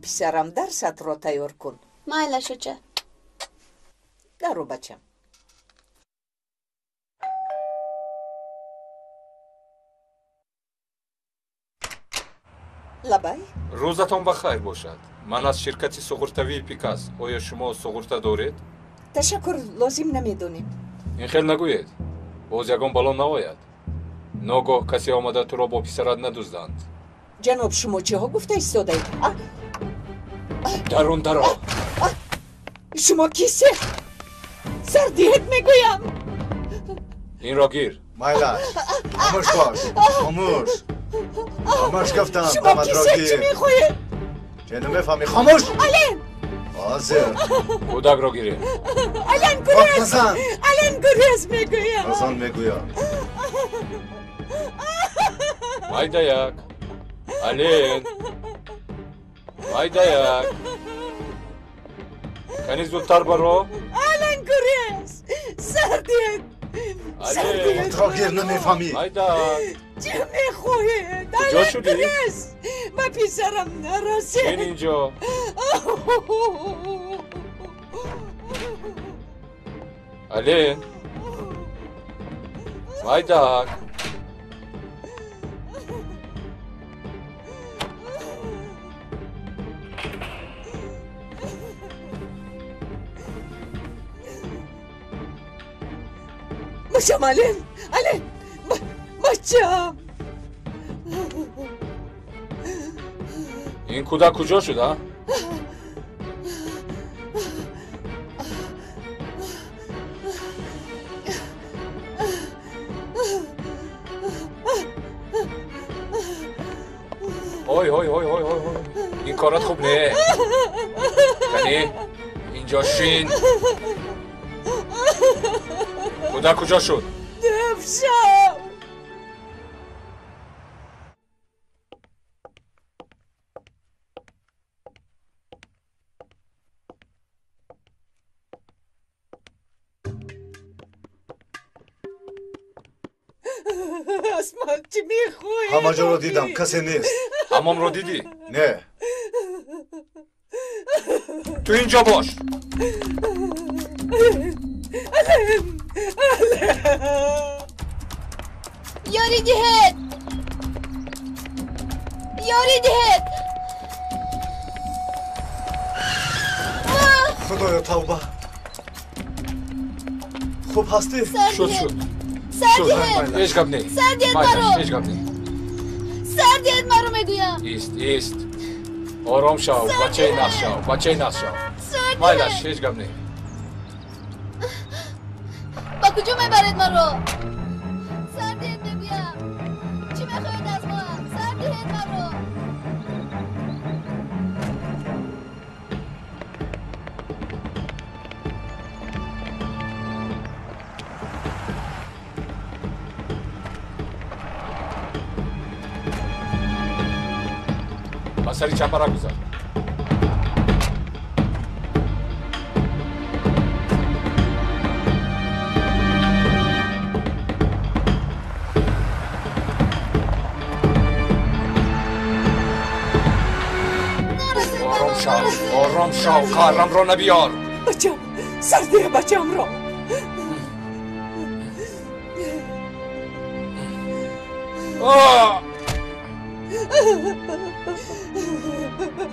Писарам, дарсатро тайёр кун. Майлаш, оча. Даро, бачам. Лабай? Рӯзатон ба хайр бошад. Ман аз ширкати суғуртавии Пикас. Оё шумо суғурта доред? Ташаккур, лозим намедонем. Ин хел нагӯед. Боз ягон бало наояд. Ногоҳ касе омада туро бо писарат надузданд. Ҷаноб, шумо чиҳо гуфта истодаед? Дарун даро. Шумо кисед? Сар диҳед, мегӯям. Инро гир. Майлаш, хомӯш бош, хомӯш. Хомӯш гуфтам, Шумо кисед, чӣ мехоҳед? Че намефаҳмӣ? Хомӯш! Ален! Ҳозир. Кӯдакро гиред. Ален, гурез! Ален, гурез, мегӯям. Назан мегӯям. Майдаяк. Ален. Майдаяк. Кани зудтар баро. Ален, гурез! Сар диҳед! Сар диҳед! Отро гир, намефаҳмӣ. Майдак. Чӣ мехоҳед? Куҷо Ален, шудӣ? гурез! Ба писарам нарасед! Ин инҷо. Ален. Майдак. Бачам, Ален! Ален! Бачам! Ин кӯдак куҷо шуд, а? Ой, ой, ой, ой, ой, ой. Ин корат хуб не. Кани, инҷо шин. Кӯдак куҷо шуд? Дафшам! Аз ман чӣ мехоҳед? Ҳама ҷоро дидам, касе нест. Ҳамомро дидӣ? Не. Ту инҷо бош. Ален! Ален! Ёрӣ диҳед! Ёрӣ диҳед! Худоё, тавба! Хуб ҳастӣ? Сар Шуд, диҳед! шуд. Сар диҳед. Ҳеҷ гап не. Сар диҳед маро. Ҳеҷ гап не. Сар диҳед маро мегӯям. Ист, ист. Ором шав, бачаи нағз шав, бачаи нағз шав. Майлаш, ҳеҷ гап не. Ба куҷо мебаред маро? Сар диҳед мегӯям. Чӣ мехоҳед аз ман? Сар диҳед маро. Ба сари чапара гузар. Ором шав, ором шав, қарамро набиёр. Бачам, сардеҳ бачамро.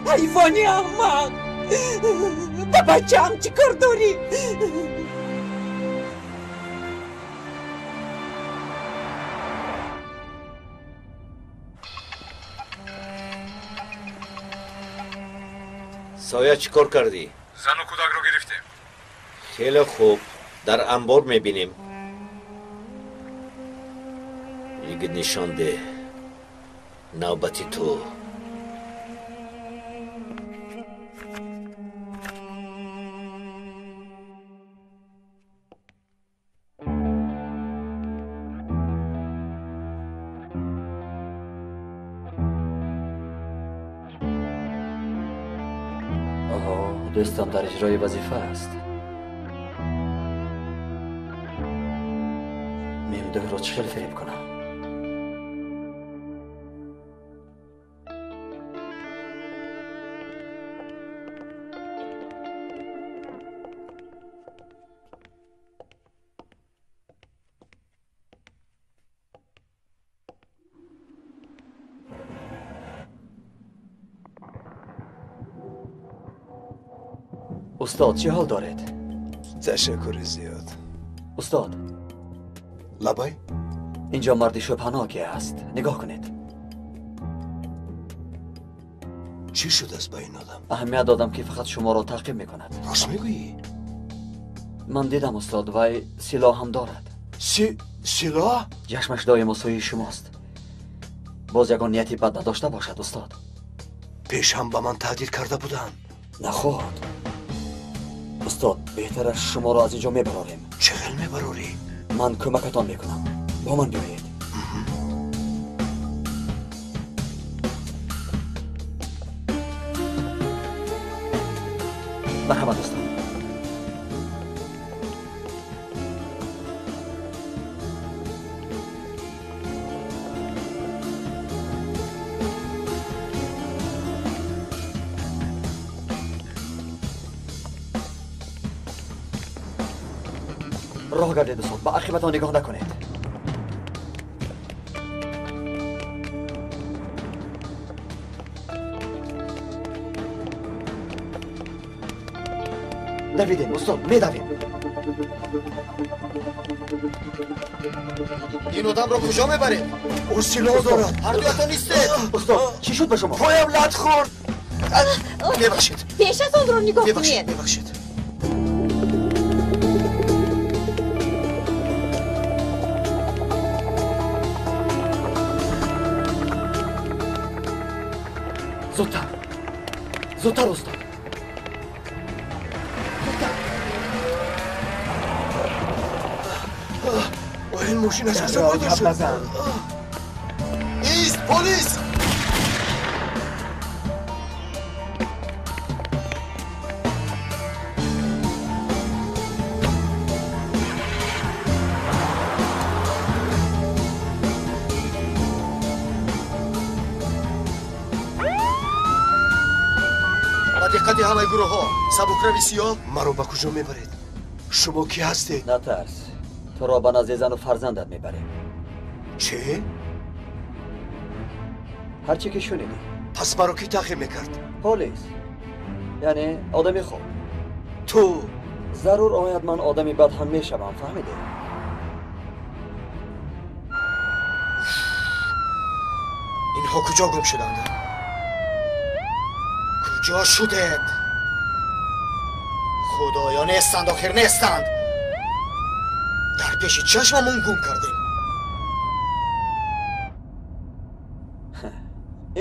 Ҳайвони аҳмақ! Ба бачаам чӣ кор дорӣ? Соя, чӣ кор кардӣ? Зану кӯдакро гирифтем. Хеле хуб, дар анбор мебинем. Йигит, нишон деҳ. Навбати ту. Дӯстам дар иҷрои вазифа аст. Мемдӯҳро чӣ хел фиреб кунам? Устод, чӣ ҳол доред? Ташаккури зиёд. Устод. Лабай? Инҷо марди шубҳаноке аст. Нигоҳ кунед. Чӣ шудааст ба ин одам? Аҳамият додам, ки фақат шуморо таъқиб мекунад. Рост мегӯӣ? Ман дидам, устод, вай силоҳ ҳам дорад. Силоҳ? Ҷашмаш доимо сӯи шумост. Боз ягон нияти бад надошта бошад, устод. Пеш ҳам ба ман таҳдид карда буданд. Наход. Устод, беҳтараш шуморо аз инҷо мебарорем. Чӣ хел мебарорӣ? Ман кӯмакатон мекунам. Бо ман биёед. Марҳамат, устод. Роҳ гардед, устод, ба ақибатон нигоҳ накунед. Давидем, устод, медавем. Ин одамро куҷо мебаред? Ӯ силоҳ дорад. Ҳардуятон истед. Устод, чӣ шуд ба шумо? Поям лат хӯрд. Мебахшед. Пеш аз онро нигоҳ кунед. Мебахшед. Зудтар, зудтар, устод. Ин мошин аз куҷо пайдо шуд? Ист, полис! Ба диққати ҳамаи гурӯҳҳо, сабукрави сиёҳ. Маро ба куҷо мебаред? Шумо кӣ ҳастед? Натарс, туро ба назди зану фарзандат мебарем. Чӣ? Ҳарчи ки шунидӣ. Пас маро кӣ таъқиб мекард? Полис, яъне одами хуб. Ту зарур ояд, ман одами бад ҳам мешавам, фаҳмидӣ? Онҳо куҷо гум шуданд? Куҷо шудед? Худоё, нестанд, охир нестанд. Дар пеши чашмамон гум кардем.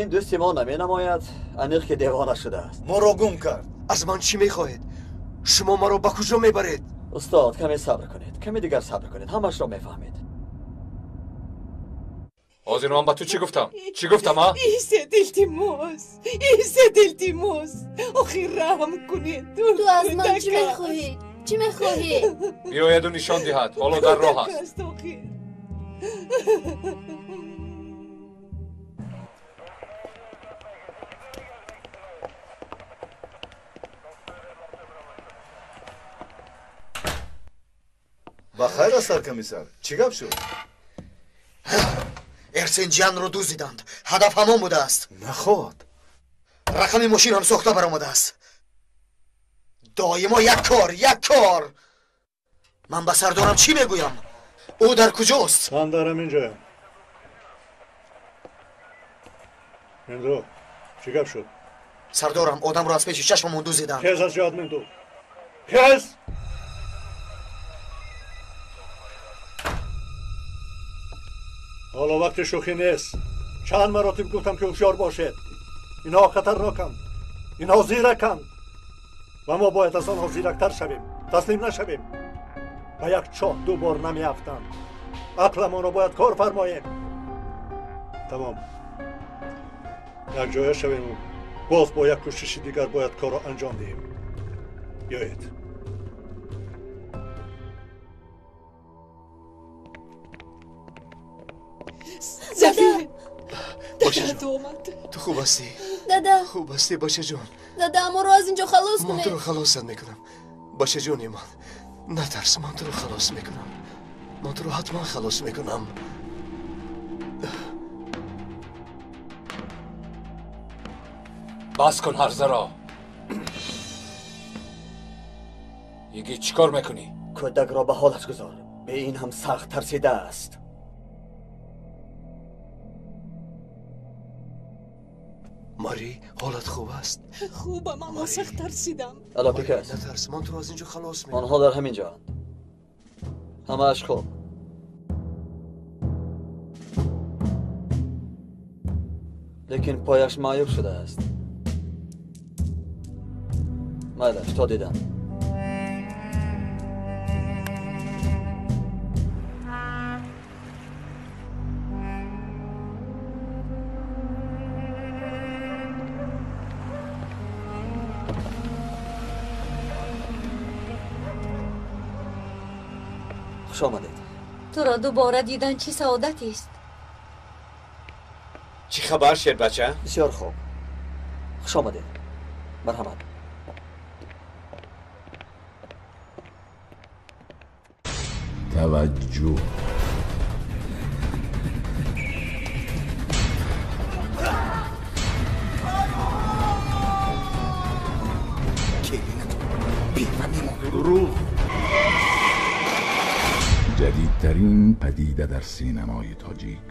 Ин дӯсти мо наменамояд, аниқ ки девона шудааст. Моро гум кард. Аз ман чӣ мехоҳед? Шумо маро ба куҷо мебаред? Устод, каме сабр кунед, каме дигар сабр кунед, ҳамашро мефаҳмед. Ҳозир ман ба ту чӣ гуфтам? Чӣ гуфтам, а? Иззат, илтимос, Иззат, илтимос, охир раҳм кунед. Ту аз ман чӣ мехоҳӣ? Чӣ мехоҳӣ? Биёяду нишон диҳад, ҳоло дар роҳ аст. Ба хайр аст, саркомиссар, чӣ гап шуд? Эрсинҷианро дуздиданд. Ҳадаф ҳамон будааст. Наход. Рақами мошин ҳам сохта баромадааст. Доимо як кор, як кор. Ман ба сардорам чӣ мегӯям? Ӯ дар куҷост? Ман дар ҳамин ҷоям. Минду, чӣ гап шуд? Сардорам, одамро аз пеши чашмамон дуздиданд. Хез аз ҷоят, Минду, хез! Ҳоло вақти шӯхӣ нест. Чанд маротиб гуфтам, ки ҳушёр бошед. Инҳо хатарноканд, инҳо зираканд ва мо бояд аз онҳо зирактар шавем, таслим нашавем. Ба як чоҳ ду бор намеафтанд. Ақламонро бояд кор фармоем. Тамом, якҷоя шавему боз бо як кӯшиши дигар бояд корро анҷом диҳем. Биёед. Зафир, Бачаҷон, ту хуб ҳастӣ? Дада. Хуб ҳастӣ, бачаҷон? Дада, моро аз инҷо халос Ман кунед. туро халосат мекунам, бачаҷони ман. Натарс, ман туро халос мекунам. Ман туро ҳатман халос мекунам. Бас кун ҳарзаро. Йигит, чӣ кор мекунӣ? Кӯдакро ба ҳолаш гузор. Бе ин ҳам сахт тарсидааст. Мари, ҳолат хуб аст? Хубам, аммо сахт тарсидам. Алло, кас. Натарс, ман туро аз инҷо халос мекунам. Онҳо дар ҳамин ҷоанд. Ҳамааш хуб. Лекин пояш маъюб шудааст. Майлаш, то дидан. Хуш омадед. Туро дубора дидан чӣ саодатест. Чӣ хабар, шербача? Бисёр хуб, хуш омадед, марҳамат. Таваҷҷӯҳ. Келинатон бева мемонад. Дурӯғ. Ҷадидтарин падида дар синамои тоҷик.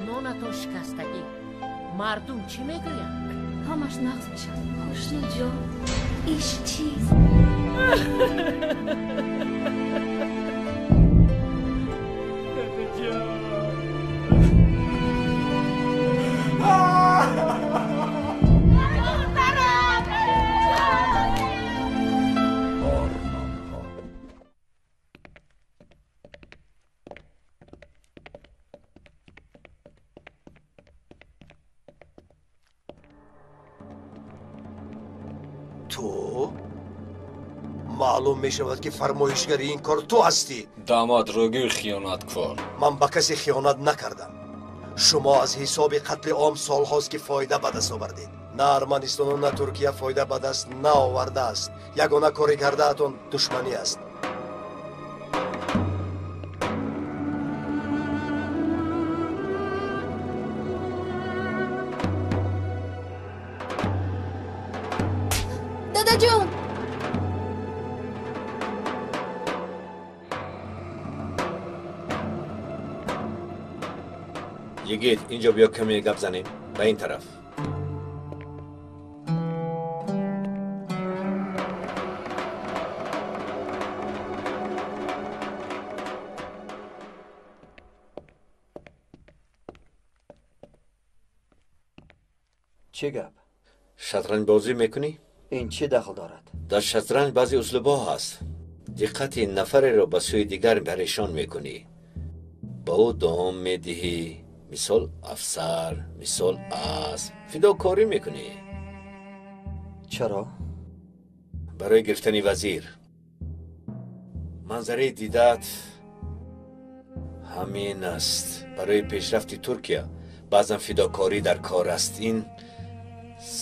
Нонатон шикастагӣ, мардум чӣ мегӯянд? Ҳамаш нағз мешавад, Хушнудҷон. Иш чиз. Ормонҳо. Ту маълум мешавад, ки фармоишгари ин кор ту ҳастӣ. Дамад рӯгӯй, хиёнаткор. Ман ба касе хиёнат накардам. Шумо аз ҳисоби қатли ом солҳост, ки фоида ба даст овардед. На Арманистону на Туркия фоида ба даст наовардааст. Ягона кори кардаатон душманӣ аст. Дадаҷон. Йигит, инҷо биё, каме гап занем. Ба ин тараф. Чӣ гап? Шатранҷбозӣ мекунӣ? Ин чӣ дахл дорад? Дар шатранҷ баъзе услубҳо ҳаст. Диққати нафареро ба сӯи дигар парешон мекунӣ. Ба ӯ дом медиҳӣ, мисол афсар, мисол асп. Фидокорӣ мекунӣ. Чаро? Барои гирифтани вазир. Манзараи дидаат ҳамин аст. Барои пешрафти Туркия баъзан фидокорӣ дар кор аст. Ин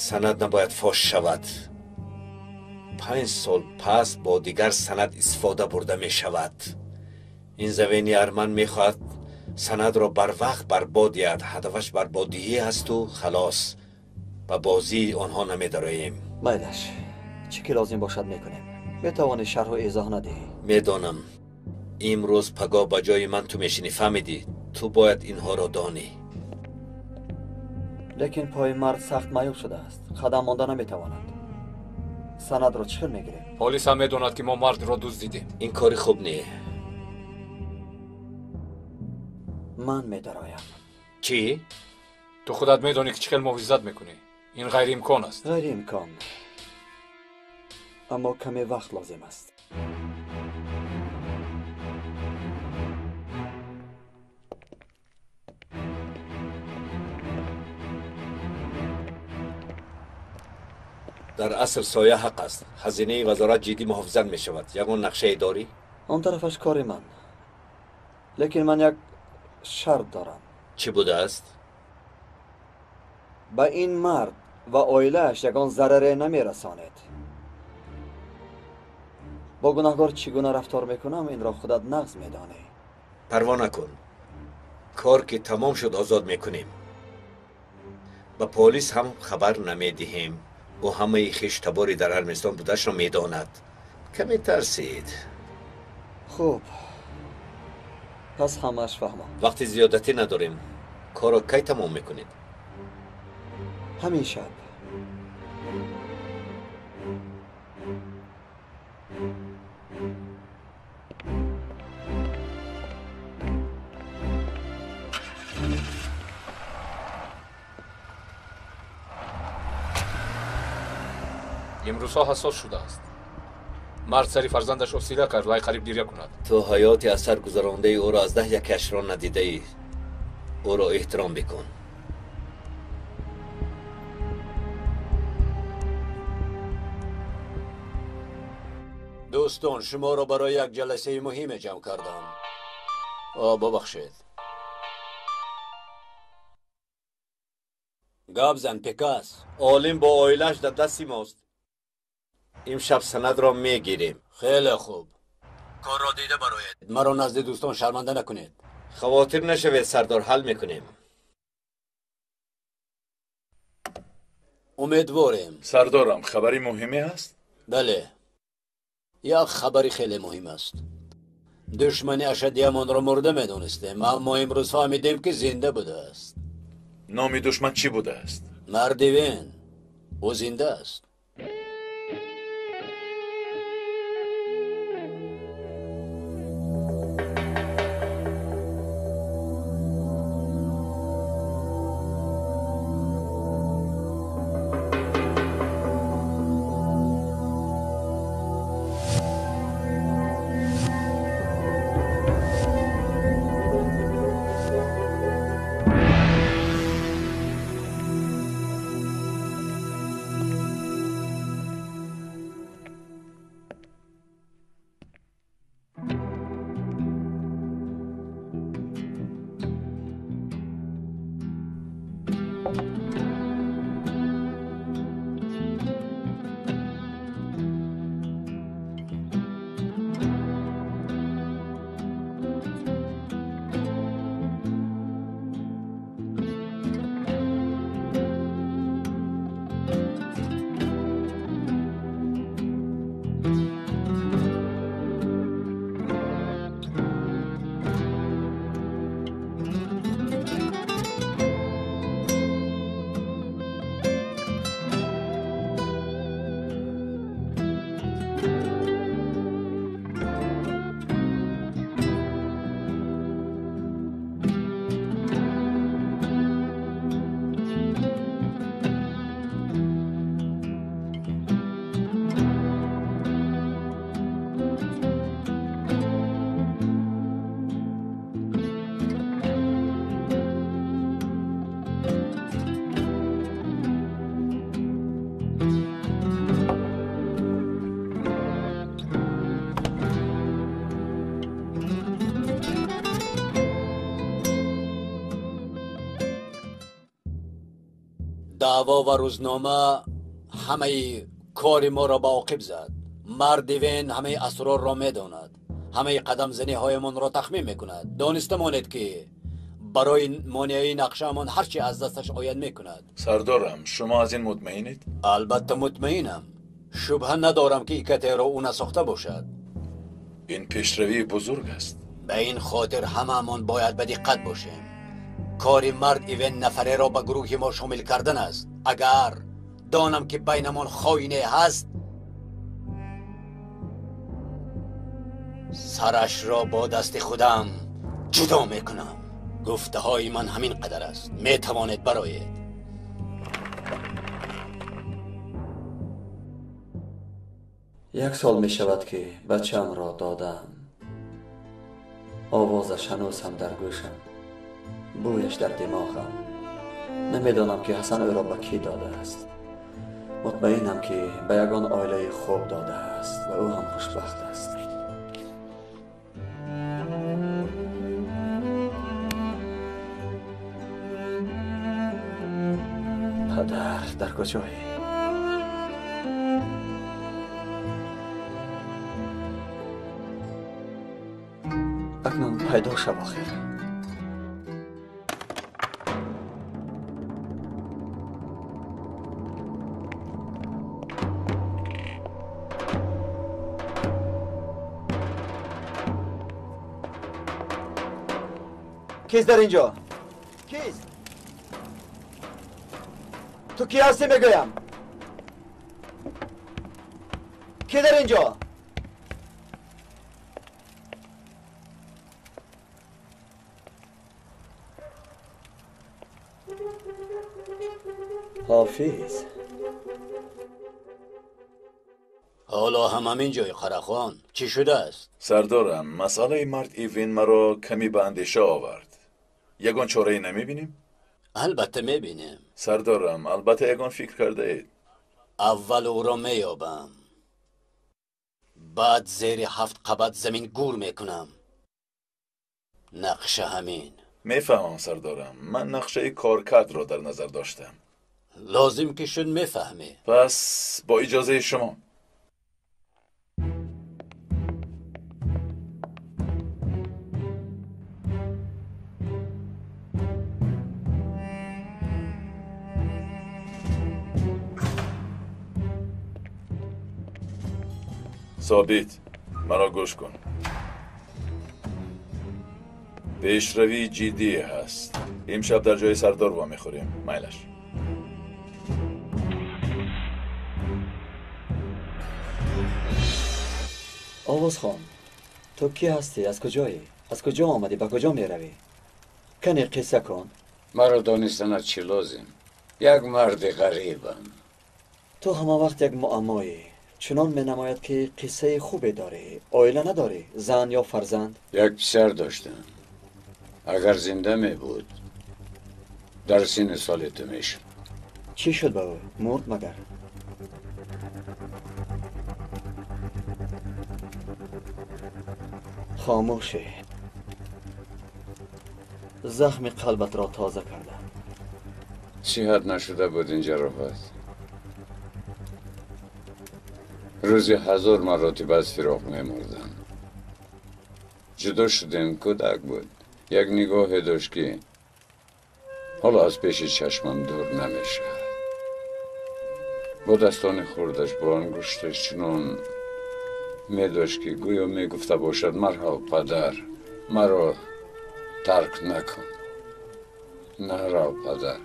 санад набояд фош шавад. 5 сол пас бо дигар санад истифода бурда мешавад. Ин завени арман мехоҳад санадро барвақт барбод диҳад. Ҳадафаш барбоддиҳӣ ҳасту халос. Ба бозии онҳо намедароем. Майлаш, чӣ ки лозим бошад мекунем. Метавонӣ шарҳу эзоҳ надиҳӣ. Медонам. Имрӯз пагоҳ ба ҷои ман ту мешинӣ, фаҳмидӣ? Ту бояд инҳоро донӣ. Лекин пои мард сахт маъюб шудааст. Қадам монда наметавонад. Санадро чӣ хел мегирем? Полис ҳам медонад, ки мо мардро дуздидем. Ин кори хуб не. Ман медароям. Чӣ? Ту худат медонӣ, ки чӣ хел муҳофизат мекунӣ. Ин ғайриимкон аст. Ғайриимкон, аммо каме вақт лозим аст. Дар асл соя ҳақ аст. Хазинаи вазорат ҷиддӣ муҳофизат мешавад. Ягон нақшае дорӣ? Он тарафаш кори ман. Лекин ман як шарт дорам. Чӣ будааст? Ба ин мард ва оилааш ягон зараре намерасонед. Бо гунаҳгор чӣ гуна рафтор мекунам, инро худат нағз медонӣ. Парво накун. Кор ки тамом шуд, озод мекунем. Ба полис ҳам хабар намедиҳем. Ӯ ҳамаи хештабори дар Арманистон будашро медонад. Каме тарсид. Хуб, пас ҳамааш фаҳмам. Вақти зиёдатӣ надорем. Корро кай тамом мекунед? Ҳамин шаб. Имрӯзҳо ҳассос шудааст. Мард сари фарзандашро сила кард, вай қариб гиря кунад. Ту ҳаёти аз сар гузарондаи ӯро аз 10 якашро надидаӣ. Ӯро эҳтиром бикун. Дӯстон, шуморо барои як ҷаласаи муҳиме ҷамъ кардам. Бубахшед. Гап зан, Пекас. Олим бо оилааш дар дасти мост. Имшаб санадро мегирем. Хеле хуб. Корро дида бароед. Маро назди дӯстон шарманда накунед. Хавотир нашавед, сардор, ҳал мекунем. Умедворем. Сардорам, хабари муҳиме ҳаст? Бале, як хабари хеле муҳим аст. Душмани ашаддиамонро мурда медонистем, аммо имрӯз фаҳмидем, ки зинда будааст. Номи душман чӣ будааст? Мардивен. Ӯ зинда аст. Даъво ва рӯзнома ҳамаи кори моро ба оқиб зад. Марди Вен ҳамаи асрорро медонад, ҳамаи қадамзаниҳоямонро тахмин мекунад. Дониста монед, ки барои монеаи нақшаамон ҳар чи аз дасташ ояд мекунад. Сардорам, шумо аз ин мутмаинед? Албатта мутмаинам. Шубҳа надорам, ки ИКТ-ро ӯ насохта бошад. Ин пешравии бузург аст. Ба ин хотир ҳамаамон бояд ба диққат бошем. Кори мард Ивен нафареро ба гурӯҳи мо шомил кардан аст. Агар донам, ки байнамон хоине ҳаст, сарашро бо дасти худам ҷудо мекунам. Гуфтаҳои ман ҳамин қадар аст. Метавонед бароед. Як сол мешавад, ки бачаамро додам. Овозаш ҳанӯз ҳам дар гӯшам, бӯяш дар димоғам. Намедонам, ки Ҳасан ӯро ба кӣ додааст. Мутмаинам, ки ба ягон оилаи хуб додааст ва ӯ ҳам хушбахт аст. Падар, дар куҷоӣ? Акнун пайдо шав охир. Кист дар инҷо? Кист? Ту кӣ ҳастӣ мегӯям? Кӣ дар инҷо? Ҳофиз. Ҳоло ҳам ҳамин ҷои Қарахон. Чӣ шудааст? Сардорам, масъалаи мард Ивен маро каме ба андеша овард. Ягон чорае намебинем? Албатта мебинем. Сардорам, албатта ягон фикр кардаед. Аввал ӯро меёбам, баъд зери 7 қабат замин гур мекунам. Нақша ҳамин. Мефаҳмам, сардорам. Ман нақшаи коркардро дар назар доштам. Лозим ки шуд мефаҳмӣ. Пас бо иҷозаи шумо. Собит, маро гӯш кун. Пешравии ҷиддӣ ҳаст. Имшаб дар ҷои сардор вомехӯрем. Майлаш. Овозхон, ту кӣ ҳастӣ? Аз куҷоӣ? Аз куҷо омадӣ? Ба куҷо меравӣ? Кане қисса кун. Маро донистанат чӣ лозим? Як марди ғарибам. Ту ҳама вақт як муаммоӣ. Чунон менамояд, ки қиссаи хубе дорӣ. Оила надорӣ? Зан ё фарзанд? Як писар доштам. Агар зинда мебуд, дар синни соли ту мешуд. Чӣ шуд ба ӯ? Мурд магар? Хомӯшӣ. Захми қалбатро тоза кардам. Сиҳат нашуда буд ин ҷароҳат. Рӯзи 1000 маротиба аз фироқ мемурдам. Ҷудо шудем, кӯдак буд. Як нигоҳе дошт, ки ҳоло аз пеши чашмам дур намешавад. Бо дастони хурдаш, бо ангушташ чунон медошт, ки гӯё мегуфта бошад: марҳабо падар, маро тарк накун, нарав падар.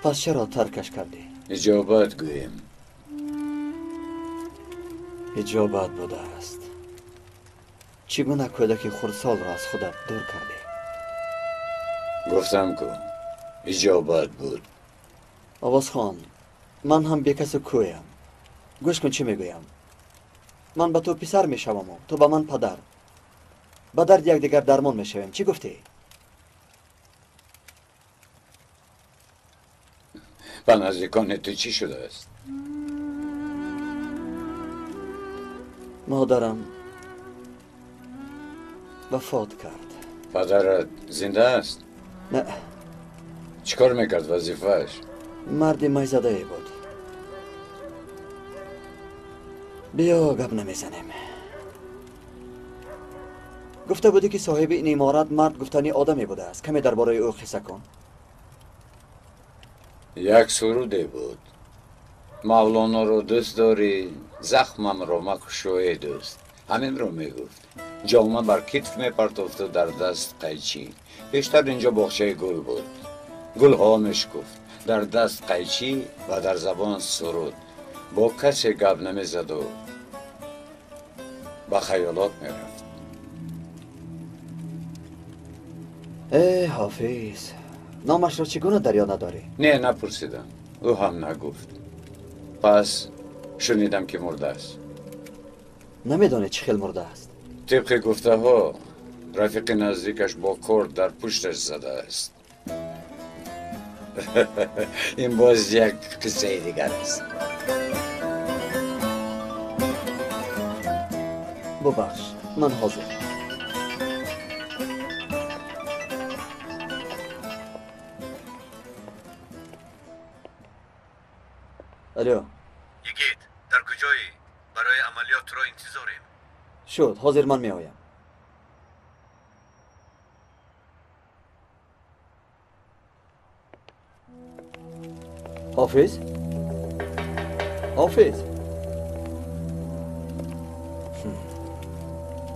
Пас чаро таркаш кардӣ? Иҷобат гӯем. Иҷобат будааст. Чӣ гуна кӯдаки хурдсолро аз худат дур кардӣ? Гуфтам ку, иҷобат буд. Овозхон, ман ҳам бекасу кӯям. Гӯш кун, чӣ мегӯям. Ман ба ту писар мешаваму ту ба ман падар. Ба дарди якдигар дармон мешавем. Чӣ гуфтӣ? Ба наздикони ту чӣ шудааст? Модарам вафот кард. Падарат зинда аст? Не. Чӣ кор мекард вазифааш? Марди майзадае буд. Биё гап намезанем. Гуфта будӣ ки соҳиби ин иморат мард гуфтани одаме будааст. Каме дар бораи ӯ қисса кун. Як суруде буд. Мавлоноро дӯст дорӣ, захмамро макушо, эй дӯст. Ҳаминро мегуфт. Ҷома бар китф мепартофту дар даст қайчӣ. Бештар инҷо боғчаи гул буд. Гулҳо мешкуфт. Дар даст қайчӣ ва дар забон суруд. Бо касе гап намезаду ба хаёлот мерафт. Э, Ҳофиз, номашро чӣ гуна дар ёд надорӣ? Не, напурсидам. Ӯ ҳам нагуфт. Пас шунидам ки мурдааст. Намедонӣ чӣ хел мурдааст? Тибқи гуфтаҳо, рафиқи наздикаш бо корд дар пушташ задааст. Ин боз як қиссаи дигар аст. Бубахш, ман ҳозир. Алло. Йигит, дар куҷоӣ? Барои амалиёт туро интизорем. Шуд, ҳозир ман меоям. Ҳофиз? Ҳофиз?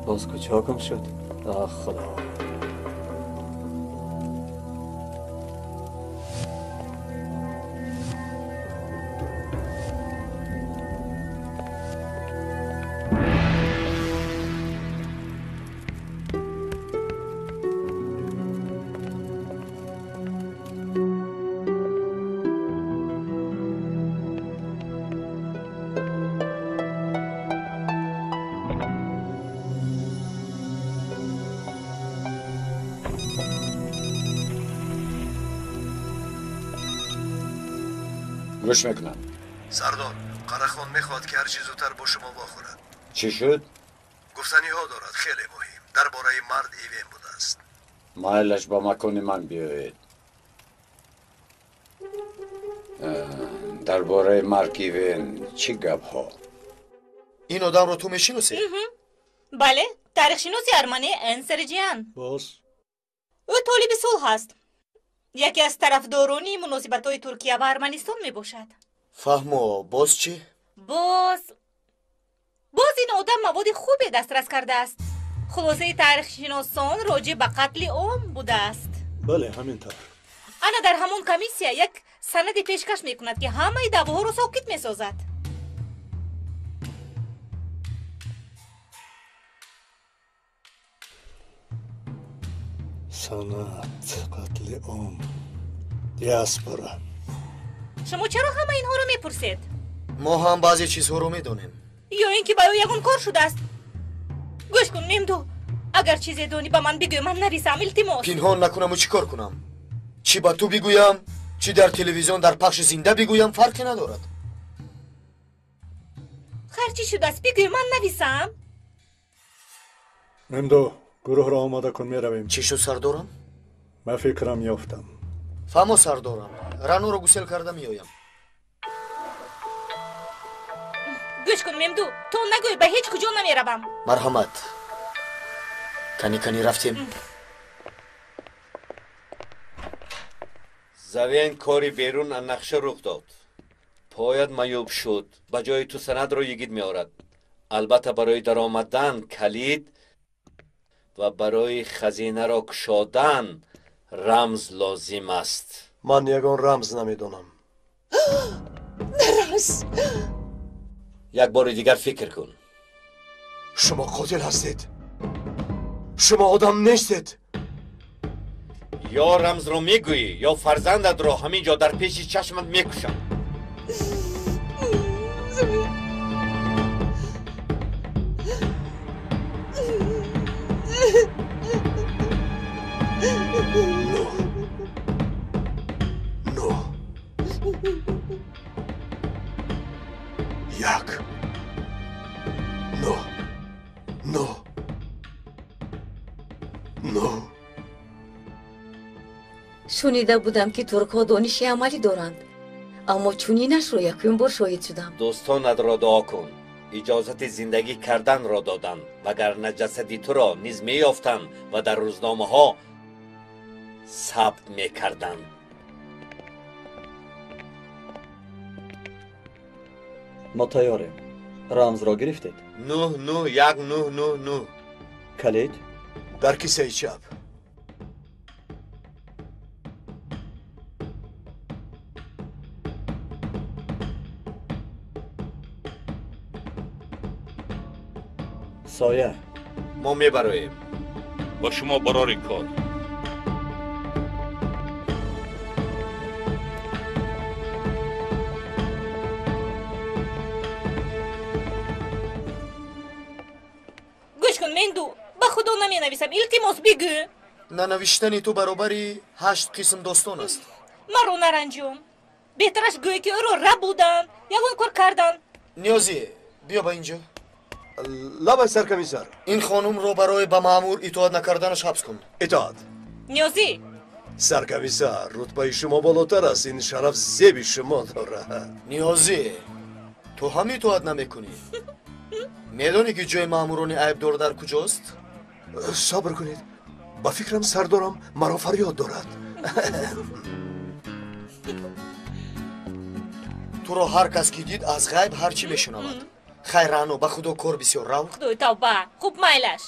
Боз куҷо гум шуд? Ах, Худо. Гӯш мекунам. Сардор, Қарахон мехоҳад ки ҳарчи зудтар бо шумо вохӯрад. Чӣ шуд? Гуфтаниҳо дорад, хеле муҳим. Дар бораи мард Ивен будааст. Майлаш ба макони ман биёед. Дар бораи марг Ивен чӣ гапҳо? Ин одамро ту мешиносӣ? Бале, таърихшиноси арманӣ Энсерҷиан. Боз? Ӯ толиби сулҳ аст. Яке аз тарафдорони муносибатҳои Туркия ва Арманистон мебошад. Фаҳмо, боз чӣ? Боз ин одам маводи хубе дастрас кардааст. Хулосаи таърихшиносон роҷеъ ба қатли ом будааст. Бале, ҳамин тавр. Ана дар ҳамон комиссия як санаде пешкаш мекунад, ки ҳамаи даъвоҳоро сокит месозад. Санат, қатли ом, диаспора. Шумо чаро ҳама инҳоро мепурсед? Мо ҳам баъзе чизҳоро медонем. Ё ин ки ба ӯ ягон кор шудааст? Гӯш кун, Мемду, агар чизе донӣ ба ман бигӯ, ман нависам, илтимос. Пинҳон накунаму чӣ кор кунам? Чӣ ба ту бигӯям, чӣ дар телевизион дар пахши зинда бигӯям, фарқе надорад. Хайр, чӣ шудааст? Бигӯ, ман нависам. Мемду, гурӯҳро омода кун, меравем. Чӣ шуд, сардорам? Ман фикрам ёфтам. Фаҳмо, сардорам, Раноро гусел карда меоям. Гӯш кун, Мемду, то нагӯй ба ҳеҷ куҷо намеравам. Марҳамат. Кани кани рафтем. Завен кори берун аз нақша рух дод. Поят маъюб шуд. Ба ҷои ту санадро йигит меорад. Албатта барои даромадан калид ва барои хазинаро кушодан рамз лозим аст. Ман ягон рамз намедонам. Нарас! Як бори дигар фикр кун. Шумо қотил ҳастед. Шумо одам нестед. Ё рамзро мегӯӣ, ё фарзандатро ҳамин ҷо дар пеши чашмат мекушам. 9 1 9 9 9. Шунида будам, ки туркҳо дониши амалӣ доранд, аммо чунинашро якум бор шоҳид шудам. Дӯстонатро дуо кун, иҷозати зиндагӣ карданро доданд, вагарна ҷасади туро низ меёфтанд ва дар рӯзномаҳо сабт мекарданд. Мо тайёрем. Рамзро гирифтед? 9 9 1 9 9 9. Калид? Дар кисаи чап. Соя. Мо мебароем. Ба шумо барори кор. Гӯш кун, Менду, ба худо наменависам, илтимос бигӯ. Нанавиштани ту баробари 8 қисм достон аст. Маро наранҷон. Беҳтараш гӯе, ки ӯро рабуданд, ягон кор карданд. Ниёзӣ, биё ба инҷо. Лабай, саркомиссар. Ин хонумро барои ба маъмур итоат накарданаш ҳабс кун. Итоат. Ниёзӣ. Саркомиссар, рутбаи шумо болотар аст, ин шараф зеби шумо дорад. Ниёзӣ, ту ҳам итоат намекунӣ. Медонӣ, ки ҷои маъмурони айбдор дар куҷост? Сабр кунед, ба фикрам сардорам маро фарёд дорад. Туро ҳар кас ки дид, аз ғайб ҳар чӣ мешунавад. Хайр, Рано, ба худо кор бисёр, рав. Худои тавба, хуб майлаш.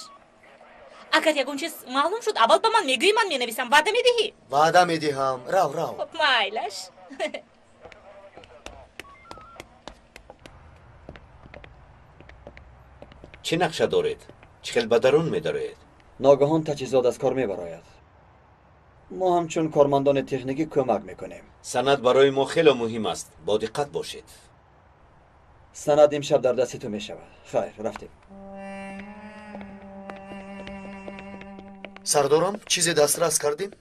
Агар ягон чиз маълум шуд, аввал ба ман мегӯӣ, ман менависам. Ваъда медиҳӣ? Ваъда медиҳам. Рав, рав. Хуб майлаш. Чӣ нақша доред? Чӣ хел ба дарун медароед? Ногаҳон таҷҳизот аз кор мебарояд. Мо ҳамчун кормандони техникӣ кӯмак мекунем. Санад барои мо хеле муҳим аст. Бо диққат бошед. Санад имшаб дар дасти ту мешавад. Хайр, рафтем. Сардорам, чизе дастрас кардем?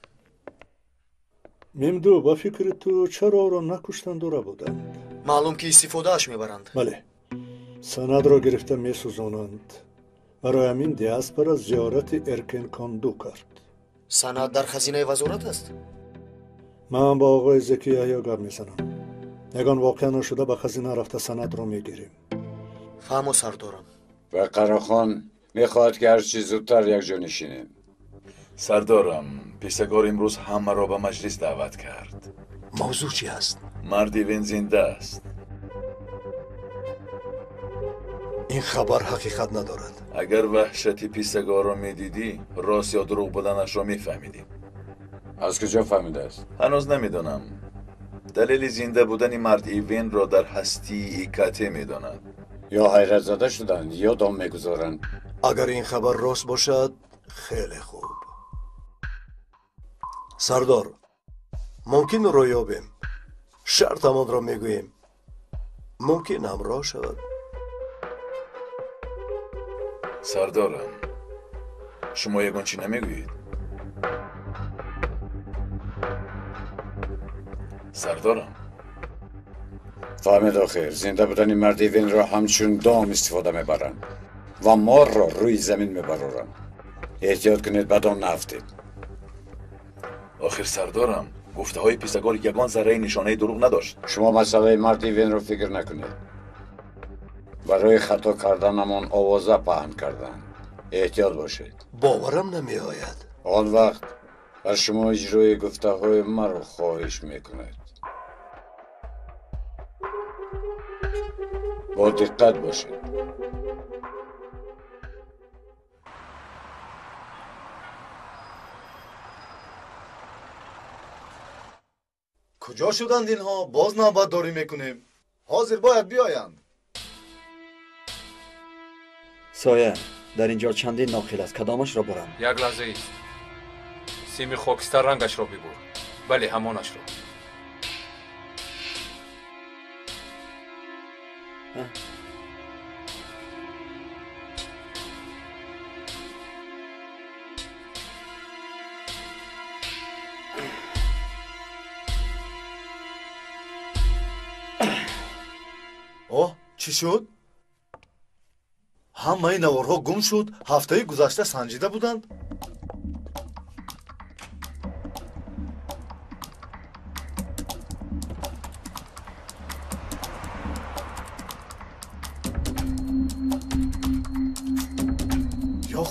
Мимду, ба фикри ту чаро ӯро накуштанду рабуданд? Маълум, ки истифодааш мебаранд. Бале, санадро гирифта месӯзонанд. Барои ҳамин диаспора зиёрати Эркенконду кард. Санад дар хазинаи вазорат аст? Ман бо оғои Зеки Яҳё гап мезанам. Ягон воқеа нашуда ба хазина рафта санадро мегирем. Фаҳмо, сардорам. Ва Қарахон мехоҳад, ки ҳарчи зудтар якҷо нишинем. Сардорам, писагор имрӯз ҳамаро ба маҷлис даъват кард. Мавзӯъ чи аст? Марди Вен зинда аст. Ин хабар ҳақиқат надорад. Агар ваҳшати писагорро медидӣ, рост ё дурӯғ буданашро мефаҳмидӣ. Аз куҷо фаҳмидааст? Ҳанӯз намедонам. Далели зинда будани мард Ивенро дар ҳастии Икате медонад. Ё ҳайратзада шуданд, ё дом мегузоранд. Агар ин хабар рост бошад, хеле хуб. Сардор, мумкин ӯро ёбем. Шартамонро мегӯем. Мумкин ҳамроҳ шавад. Сардорам, шумо ягон чӣ намегӯед? Сардорам. Фаҳмед, охир зинда будани марди Венро ҳамчун дом истифода мебаранд ва морро рӯи замин мебароранд. Эҳтиёт кунед, ба дом наафтед. Охир сардорам, гуфтаҳои писагор ягон зарраи нишонаи дурӯғ надошт. Шумо масъалаи марди Венро фикр накунед. Барои хато карданамон овоза паҳн карданд. Эҳтиёт бошед. Боварам намеояд. Он вақт аз шумо иҷрои гуфтаҳои маро хоҳиш мекунед. Бо диққат бошед. Куҷо шуданд инҳо? Боз навбатдорӣ мекунем. Ҳозир бояд биёянд. Соя, дар ин ҷо чандин нохил аст. Кадомашро бурам? Як лаҳза ист. Сими хокистар рангашро бибур. Бале, ҳамонашро. Оҳ, чӣ шуд? Ҳамаи наворҳо гум шуд. Ҳафтаи гузашта санҷида буданд.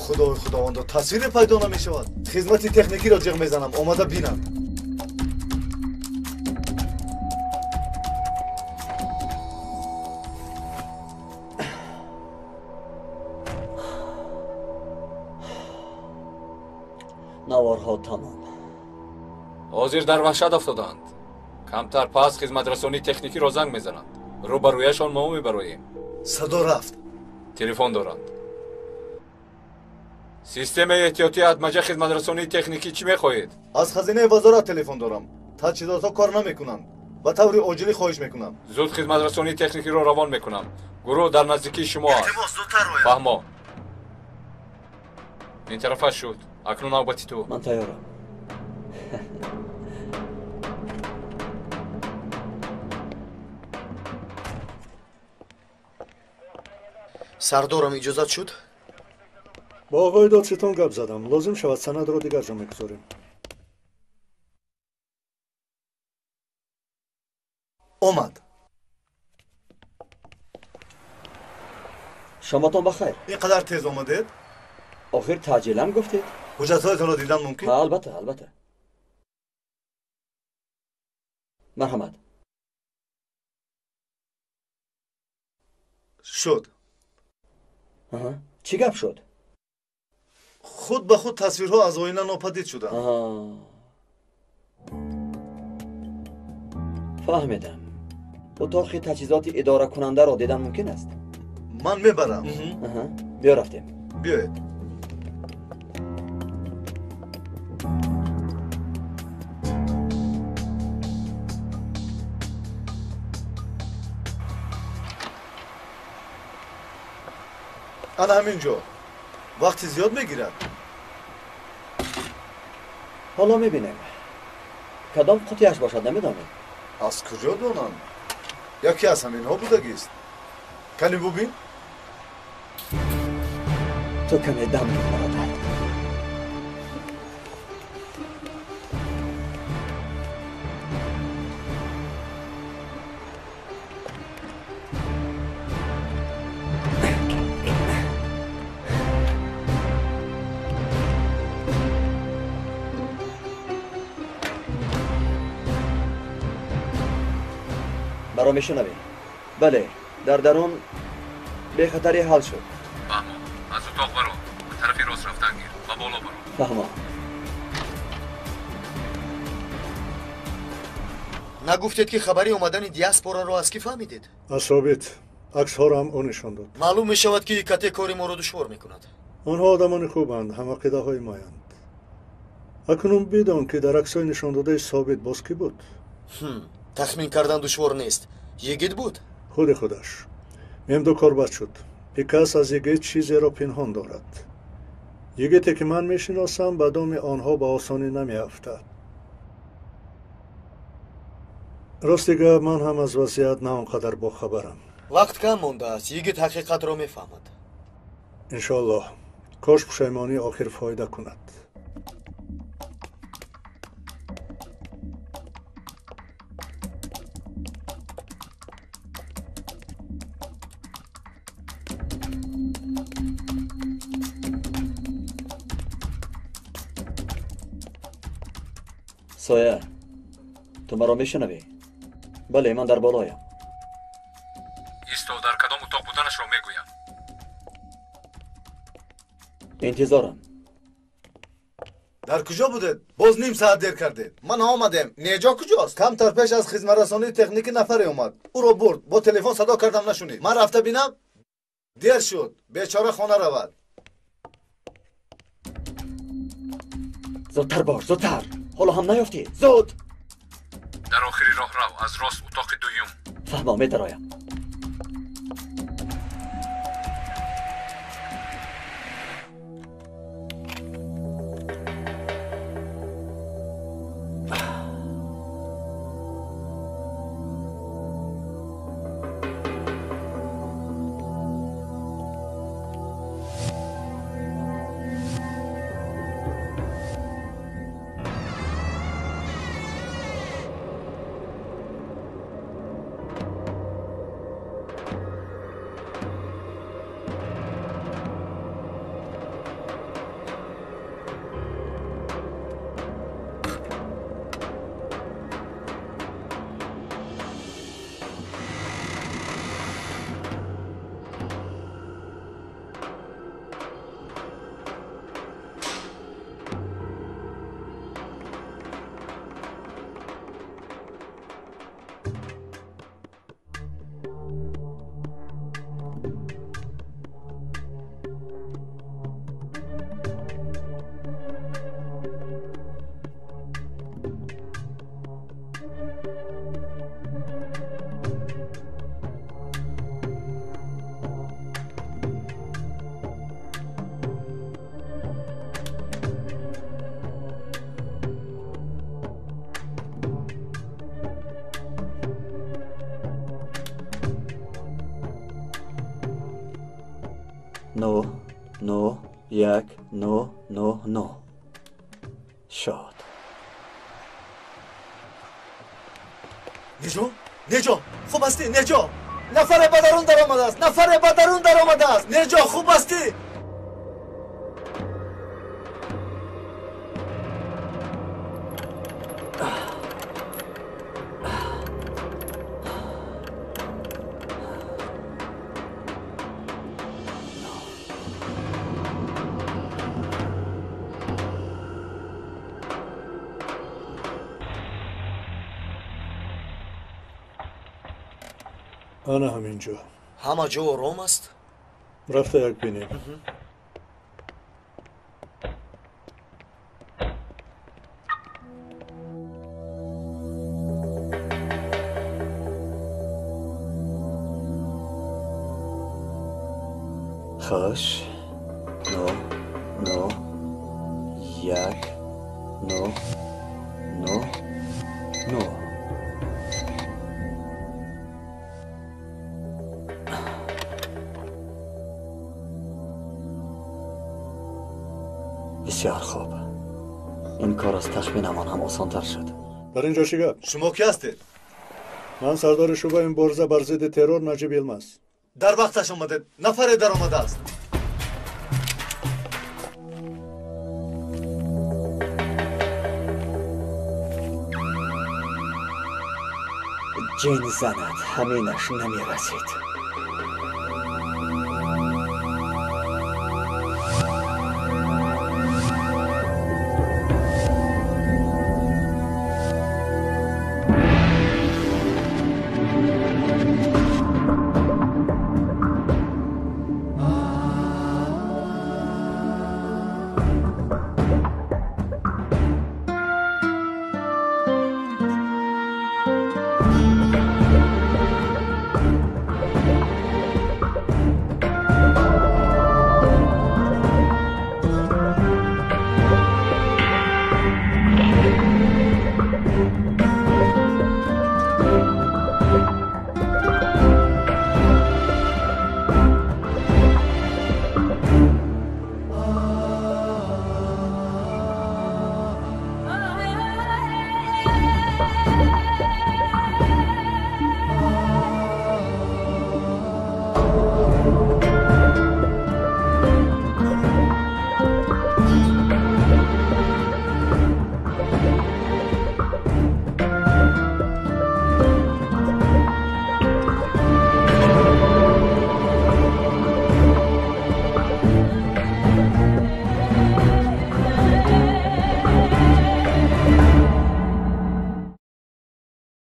Худои худовандо, тасвире пайдо намешавад. Хизмати техникиро ҷиғ мезанам, омада бинанд. Наворҳо тамом. Ҳозир дар ваҳшат афтодаанд. Камтар пас хизматрасонии техникиро занг мезананд. Рӯ ба рӯяшон мо мебароем. Садо рафт. Телефон доранд. Системаи эҳтиётии ҳатмаҷа хизматрасонии техникӣ чӣ мехоҳед? Аз хазинаи вазорат телефон дорам. Таҷҳизотҳо кор намекунанд. Ба таври оҷилӣ хоҳиш мекунам. Зуд хизматрасонии техникиро равон мекунам. Гурӯҳ дар наздикии шумо аст. Илтимос, зудтар ояд. Фаҳмо. Ин тарафа шуд. Акнун навбати ту. Ман тайёрам. Сардорам иҷозат шуд? Бо оғои додситон гап задам. Лозим шавад санадро дигар ҷо мегузорем. Омад. Шоматон ба хайр. Ин қадар тез омадед? Охир таъҷилам гуфтед. Ҳуҷҷатҳоятонро дидан мумкин? Албатта, албатта. Марҳамат. Шуд. Чӣ гап шуд? Худ ба худ тасвирҳо аз оина нопадид шуданд. Фаҳмидам. Утоқи таҷҳизоти идоракунандаро дидан мумкин аст? Ман мебарам. Биё рафтем. Биёед. Ана ҳамин ҷо. Вақти зиёд мегирад. Ҳоло мебинем. Кадом қутияш бошад, намедонем. Аз куҷо донам? Яке аз ҳаминҳо будагист. Кани бубин? Ту каме дам гир, бародар. Маро мешунавӣ? Бале, дар дарун бехатарӣ ҳал шуд. Фаҳмо, аз утоқ баро, ба тарафи рост рафтан гир, ба боло баро. Фаҳмо. Нагуфтед ки хабари омадани диаспораро аз кӣ фаҳмидед? Аз Собит. Аксҳоро ҳам ӯ нишон дод. Маълум мешавад ки ИКТ кори моро душвор мекунад. Онҳо одамони хубанд, ҳамақидаҳои моянд. Акнун бидон ки дар аксҳои нишондодаи Собит боз кӣ буд? Тахмин кардан душвор нест. Йигит буд? Худи худаш. Мемду кор бад шуд. Пикас аз йигит чизеро пинҳон дорад. Йигите ки ман мешиносам, ба доми онҳо ба осонӣ намеафтад. Рости гап, ман ҳам аз вазъият на он қадар бохабарам. Вақт кам мондааст. Йигит ҳақиқатро мефаҳмад. Иншоаллоҳ. Кош пушаймонӣ охир фоида кунад. Соя, ту маро мешунавӣ? Бале, ман дар болоям. Исто, дар кадом утоқ буданашро мегӯям. Интизорам. Дар куҷо будед? Боз ним саат дер кардед. Ман омадем. Неҷо куҷост? Камтар пеш аз хизматрасонии техникӣ нафаре омад. Ӯро бурд. Бо телефон садо кардам, нашунид. Ман рафта бинам, дер шуд. Бечора хона равад. Зудтар бош, зудтар. Ҳоло ҳам наёфтӣ. Зуд! Дар охири роҳрав, аз рост утоқи дуюм. Фаҳмо, медароям. 9 9 1 9 9 9. شد. نجا؟ نجا خوب هستی؟ نجا نفر به درون در آمده است، نفر به درون در آمده است. نجا خوب هستی؟ ана ҳаминҷо. Ҳама ҷо ором аст? Рафта як бинем. Хош. 9 9 1 9 9 9. بسیار خوب. این کار از تخمینمان هم آسان‌تر شد. در اینجا چی گپ؟ شما کی هستید؟ من سردار شعبه مبارزه بر ضد ترور نجیب یلمز. در وقتش آمدید. نفری در آمده است. جن زند، همینش نمیرسید.